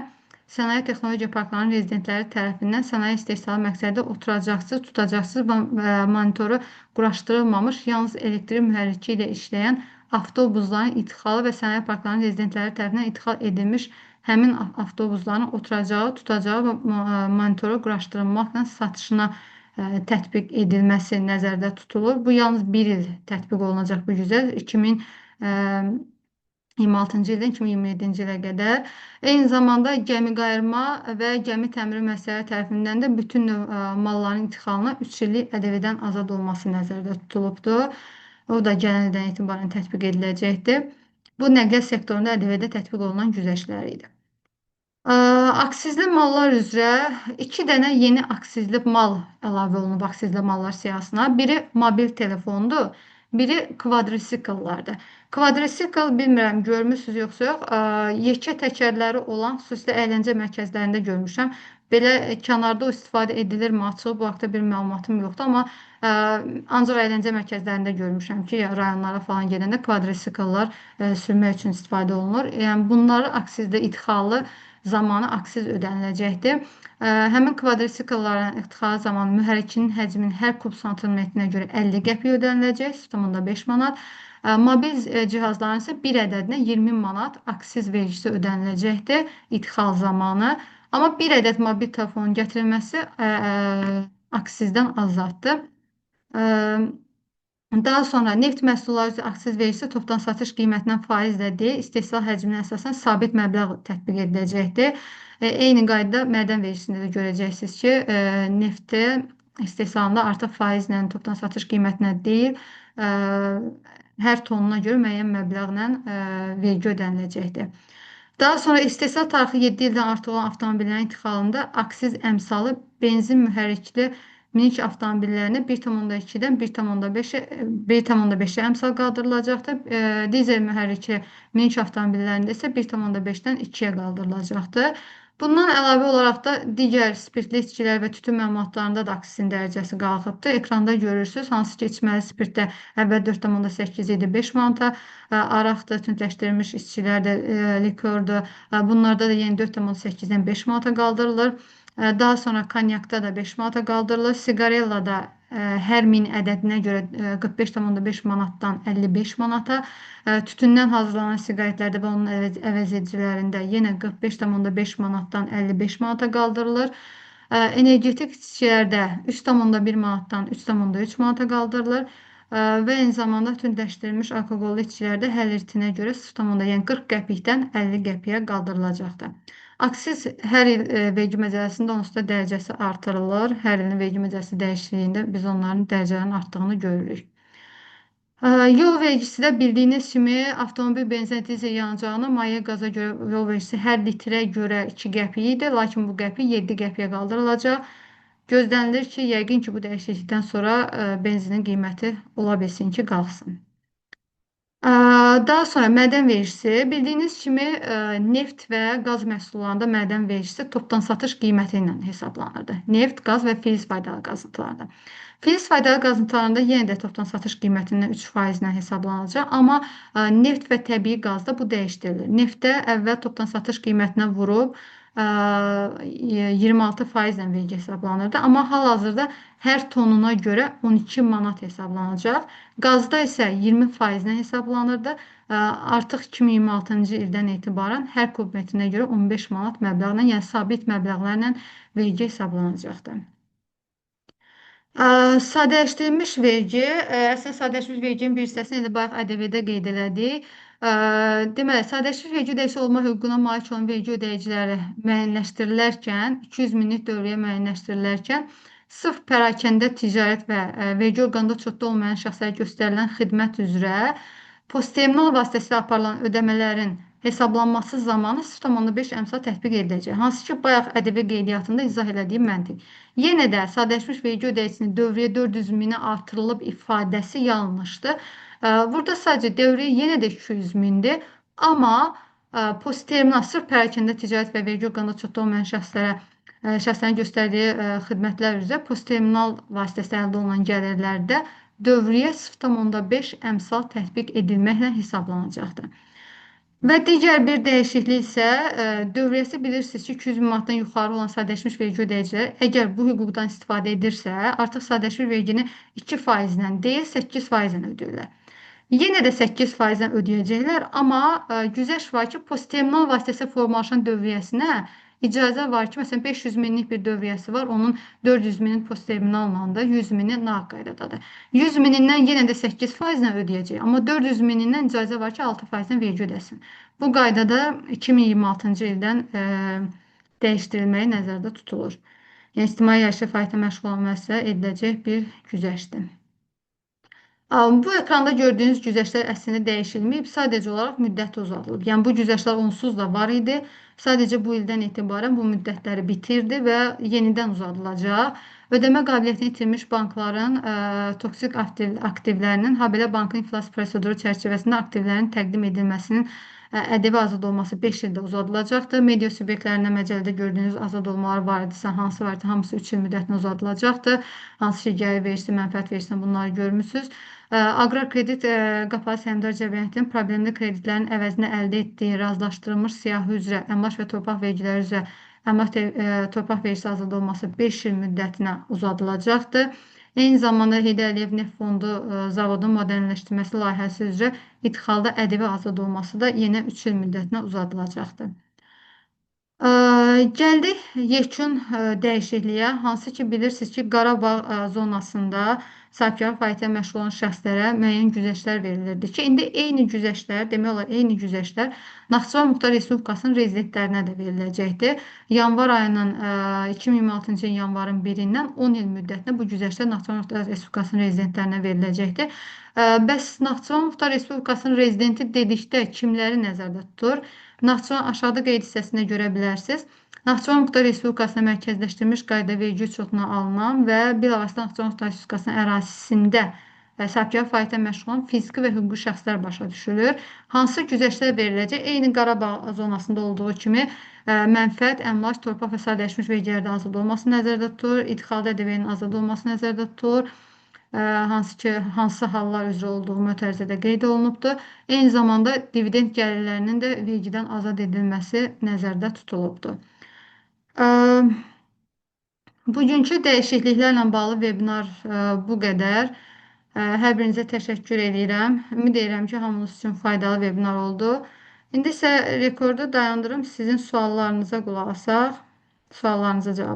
sənaye texnologiya parklarının rezidentləri tərəfindən sənaye istehsalı məqsədi oturacaqsız, tutacaqsız və monitoru quraşdırılmamış, yalnız elektrik mühərriki ilə işləyən avtobusların idxalı və sənaye parklarının rezidentləri tərəfindən idxal edilmiş həmin avtobusların oturacağı, tutacağı və monitoru quraşdırılmaqla satışına tətbiq edilməsi nəzərdə tutulur. Bu yalnız bir il tətbiq olunacaq bu güzəşt 2026-cı ildən 2027-ci ilə qədər. Eyni zamanda gəmi qayırma və gəmi təmiri müəssisələri tərəfindən də bütün növ malların idxalına 3 illik ƏDV-dən azad olması nəzərdə tutulubdur. O da gələn ildən etibarən tətbiq ediləcəkdir. Bu nəqliyyat sektorunda ƏDV-də tətbiq olunan güzəştlər idi. Aksizli mallar üzrə 2 dənə yeni aksizli mal əlavə olunub aksizli mallar siyahısına. Biri mobil telefondur, biri kvadrisikllardır. Kvadrisikl bilmirəm görmüsünüz yoxsa yox, yekə təkərləri olan xüsusilə əyləncə mərkəzlərində görmüşəm. Belə kənarda o istifadə edilirmi açıq, bu haqda bir məlumatım yoxdur, amma ancaq əyləncə mərkəzlərində görmüşəm ki, rayonlara falan gedəndə kvadrisikllar sürmək üçün istifadə olunur. Yəni bunları aksizdə idxalı zamanı aksiz ödəniləcəkdir. Həmin kvadrisiklların idxalı zamanı mühərrikinin həcminin hər kub santimetrinə görə 50 qəpik ödəniləcək, 0,5 manat. Mobil cihazların isə bir ədədinə 20 manat aksiz vergisi ödəniləcəkdir idxal zamanı. Amma bir ədəd mobil telefonun gətirilməsi aksizdən azaddır. Daha sonra neft məhsulları üzrə aksiz vergisi topdan satış qiymətindən faizlə deyil, istehsal həcminə əsasən sabit məbləğ tətbiq ediləcəkdir. Eyni qaydada mədən vergisində də görəcəksiniz ki, nefti istehsalında artıq faizlə topdan satış qiymətinə deyil, hər tonuna görə müəyyən məbləğlə vergi ödəniləcəkdir. Daha sonra istehsal tarixi 7 ildən artıq olan avtomobillərin idxalında aksiz əmsalı benzin mühərrikli minik avtomobillərinə 1,2-dən 1,5-ə əmsal qaldırılacaqdır. Dizel mühərrikli minik avtomobillərində isə 1,5-dən 2-yə qaldırılacaqdır. Bundan əlavə olaraq da digər spirtli içkilər və tütün məmulatlarında da aksizin dərəcəsi qalxıbdır. Ekranda görürsünüz, hansı ki içməli spirtdə əvvəl 4,8 idi 5 manata, araqdır, tündləşdirilmiş içkilərdə, likordur. Bunlarda da yenə 4,8-dən 5 manata qaldırılır. Daha sonra konyakda da 5 manata qaldırılır. Sigarellada hər 1000 ədədinə görə 45,5 manatdan 55 manata, tütündən hazırlanan siqaretlərdə və onun əvəzedicilərində yenə 45,5 manatdan 55 manata qaldırılır. Energetik içkilərdə 3,1 manatdan 3,3 manata qaldırılır. Və eyni zamanda tündləşdirilmiş alkoqollu içkilərdə hər litrinə görə 0,, yəni 40 qəpikdən 50 qəpiyə qaldırılacaqdır. Aksiz hər il vergi məcəlləsində onsuz da dərəcəsi artırılır. Hər ilin vergi məcəlləsi dəyişikliyində biz onların dərəcələrinin artdığını görürük. Yol vergisi də bildiyiniz kimi avtomobil benzin, dizel yanacağına maye qaza görə yol vergisi hər litrə görə 2 qəpik idi. Lakin bu qəpik 7 qəpiyə qaldırılacaq. Gözlənilir ki, yəqin ki, bu dəyişiklikdən sonra benzinin qiyməti ola bilsin ki, qalxsın. Daha sonra mədən vergisi. Bildiyiniz kimi neft və qaz məhsullarında mədən vergisi topdan satış qiyməti ilə hesablanırdı. Neft, qaz və filiz faydalı qazıntılarda. Filiz faydalı qazıntılarında yenə də topdan satış qiymətindən 3% hesablanacaq. Amma neft və təbii qazda bu dəyişdirilir. Neftdə əvvəl topdan satış qiymətinə vurub 26% vergi hesablanırdı. Amma hal-hazırda hər tonuna görə 12 manat hesablanacaq. Qazda isə 20% hesablanırdı. Artıq 2026-cı ildən etibarən hər kub metrinə görə 15 manat məbləğlə, yəni sabit məbləğlərlə vergi hesablanacaqdır. Sadələşdirilmiş vergi, əslində sadələşdirilmiş verginin bir hissəsini elə bayaq ƏDV-də qeyd elədik. Deməli, sadələşdirilmiş vergi ödəyicisi olma hüququna malik olan vergi ödəyiciləri müəyyənləşdirilərkən, 200 minlik dövriyyə müəyyənləşdirilərkən, sırf pərakəndə ticarət və vergi orqanında çoxda olmayan şəxslərə göstərilən xidmət üzrə postterminal vasitəsilə aparılan ödəmələrin hesablanması zamanı 0,5 əmsal tətbiq ediləcək. Hansı ki, bayaq ƏDV qeydiyyatında izah elədiyim məntiq. Yenə də sadələşmiş vergi ödəyicisinin dövriyyə 400 minə artırılıb ifadəsi yanlışdır. Burada sadəcə dövriyyə yenə də 200 mindir, amma postterminal sırf pərakəndə ticarət və vergi orqanında çoxda olmayan şəxslərin göstərdiyi xidmətlər üzrə postterminal vasitəsilə əldə olunan gəlirlərdə dövriyyə 0,5 əmsal tətbiq edilməklə hesablanacaqdır. Və digər bir dəyişiklik isə dövriyyəsi bilirsiniz ki, 200 min manatdan yuxarı olan sadələşmiş vergi ödəyiciləri əgər bu hüquqdan istifadə edirsə, artıq sadələşmiş vergini 2% deyil, 8% ödəyirlər. Yenə də 8% ödəyəcəklər, amma güzəşt var ki, postterminal vasitəsilə formalaşan dövriyyəsinə icazə var ki, məsələn, 500 minlik bir dövriyyəsi var, onun 400 minin postterminallandır, 100 mini nağd qaydadadır. 100 minindən yenə də 8% ödəyəcək, amma 400 minindən icazə var ki, 6% vergi ödəsin. Bu qaydada 2026-cı ildən dəyişdirilməyi nəzərdə tutulur. Yəni, ictimai yaşayış fəaliyyətlə məşğul olan müəssisə ediləcək bir güzəştdir. Bu ekranda gördüyünüz güzəştlər əslində dəyişilməyib, sadəcə olaraq müddəti uzadılıb. Yəni, bu güzəştlər onsuz da var idi. Sadəcə bu ildən etibarən bu müddətləri bitirdi və yenidən uzadılacaq. Ödəmə qabiliyyətini itirmiş bankların toksik aktivlərinin, habelə bankın iflas proseduru çərçivəsində aktivlərin təqdim edilməsinin ƏDV azad olması 5 ildə uzadılacaqdır. Media subyektlərinə məcəllədə gördüyünüz azad olmalar var idisə, hansı var idi, hamısı 3 il müddətinə uzadılacaqdır. Hansı ki, gəlir vergisi, mənfəət vergisini bunları görmüsünüz. Aqrar kredit qapalı səhmdar cəmiyyətinin problemli kreditlərin əvəzinə əldə etdiyi razılaşdırılmış siyahı üzrə əmlak və torpaq vergiləri üzrə əmlak torpaq vergisi azad olması 5 il müddətinə uzadılacaqdır. Eyni zamanda Heydər Əliyev Neft Fondu zavodun modernləşdirilməsi layihəsi üzrə idxalda ƏDV azad olması da yenə 3 il müddətinə uzadılacaqdır. Gəldik yekun dəyişikliyə, hansı ki bilirsiniz ki, Qarabağ zonasında sahibkarlıq fəaliyyəti ilə məşğul olan şəxslərə müəyyən güzəştlər verilirdi ki, indi eyni güzəştlər, demək olar eyni güzəştlər Naxçıvan Muxtar Respublikasının rezidentlərinə də veriləcəkdir. Yanvar ayının 2026-cı ilin yanvarın 1-dən 10 il müddətinə bu güzəştlər Naxçıvan Muxtar Respublikasının rezidentlərinə veriləcəkdir. Bəs Naxçıvan Muxtar Respublikasının rezidenti dedikdə kimləri nəzərdə tutur? Naxçıvan aşağıda qeyd hissəsində görə bilərsiniz. Naxçıvan Muxtar Respublikasına mərkəzləşdirilmiş qayda vergi uçotuna alınan və bilavasitə Naxçıvan Muxtar Respublikasının ərazisində sahibkarlıq fəaliyyətlə məşğul olan fiziki və hüquqi şəxslər başa düşülür. Hansı güzəştlər veriləcək? Eyni Qarabağ zonasında olduğu kimi mənfəət, əmlak, torpaq və sadələşmiş vergilərdə azad olması nəzərdə tutulur, idxalda ƏDV-nin azad olması nəzərdə tutulur. Hansı ki, hansı hallar üzrə olduğu mötərizədə qeyd olunubdur. Eyni zamanda dividend gəlirlərinin də vergidən azad edilməsi nəzərdə tutulubdur. Bugünkü dəyişikliklərlə bağlı webinar bu qədər. Hər birinizə təşəkkür edirəm. Ümid edirəm ki, hamınız üçün faydalı webinar oldu. İndi isə rekordu dayandırım, sizin suallarınıza qulaq asaq, suallarınıza cavab.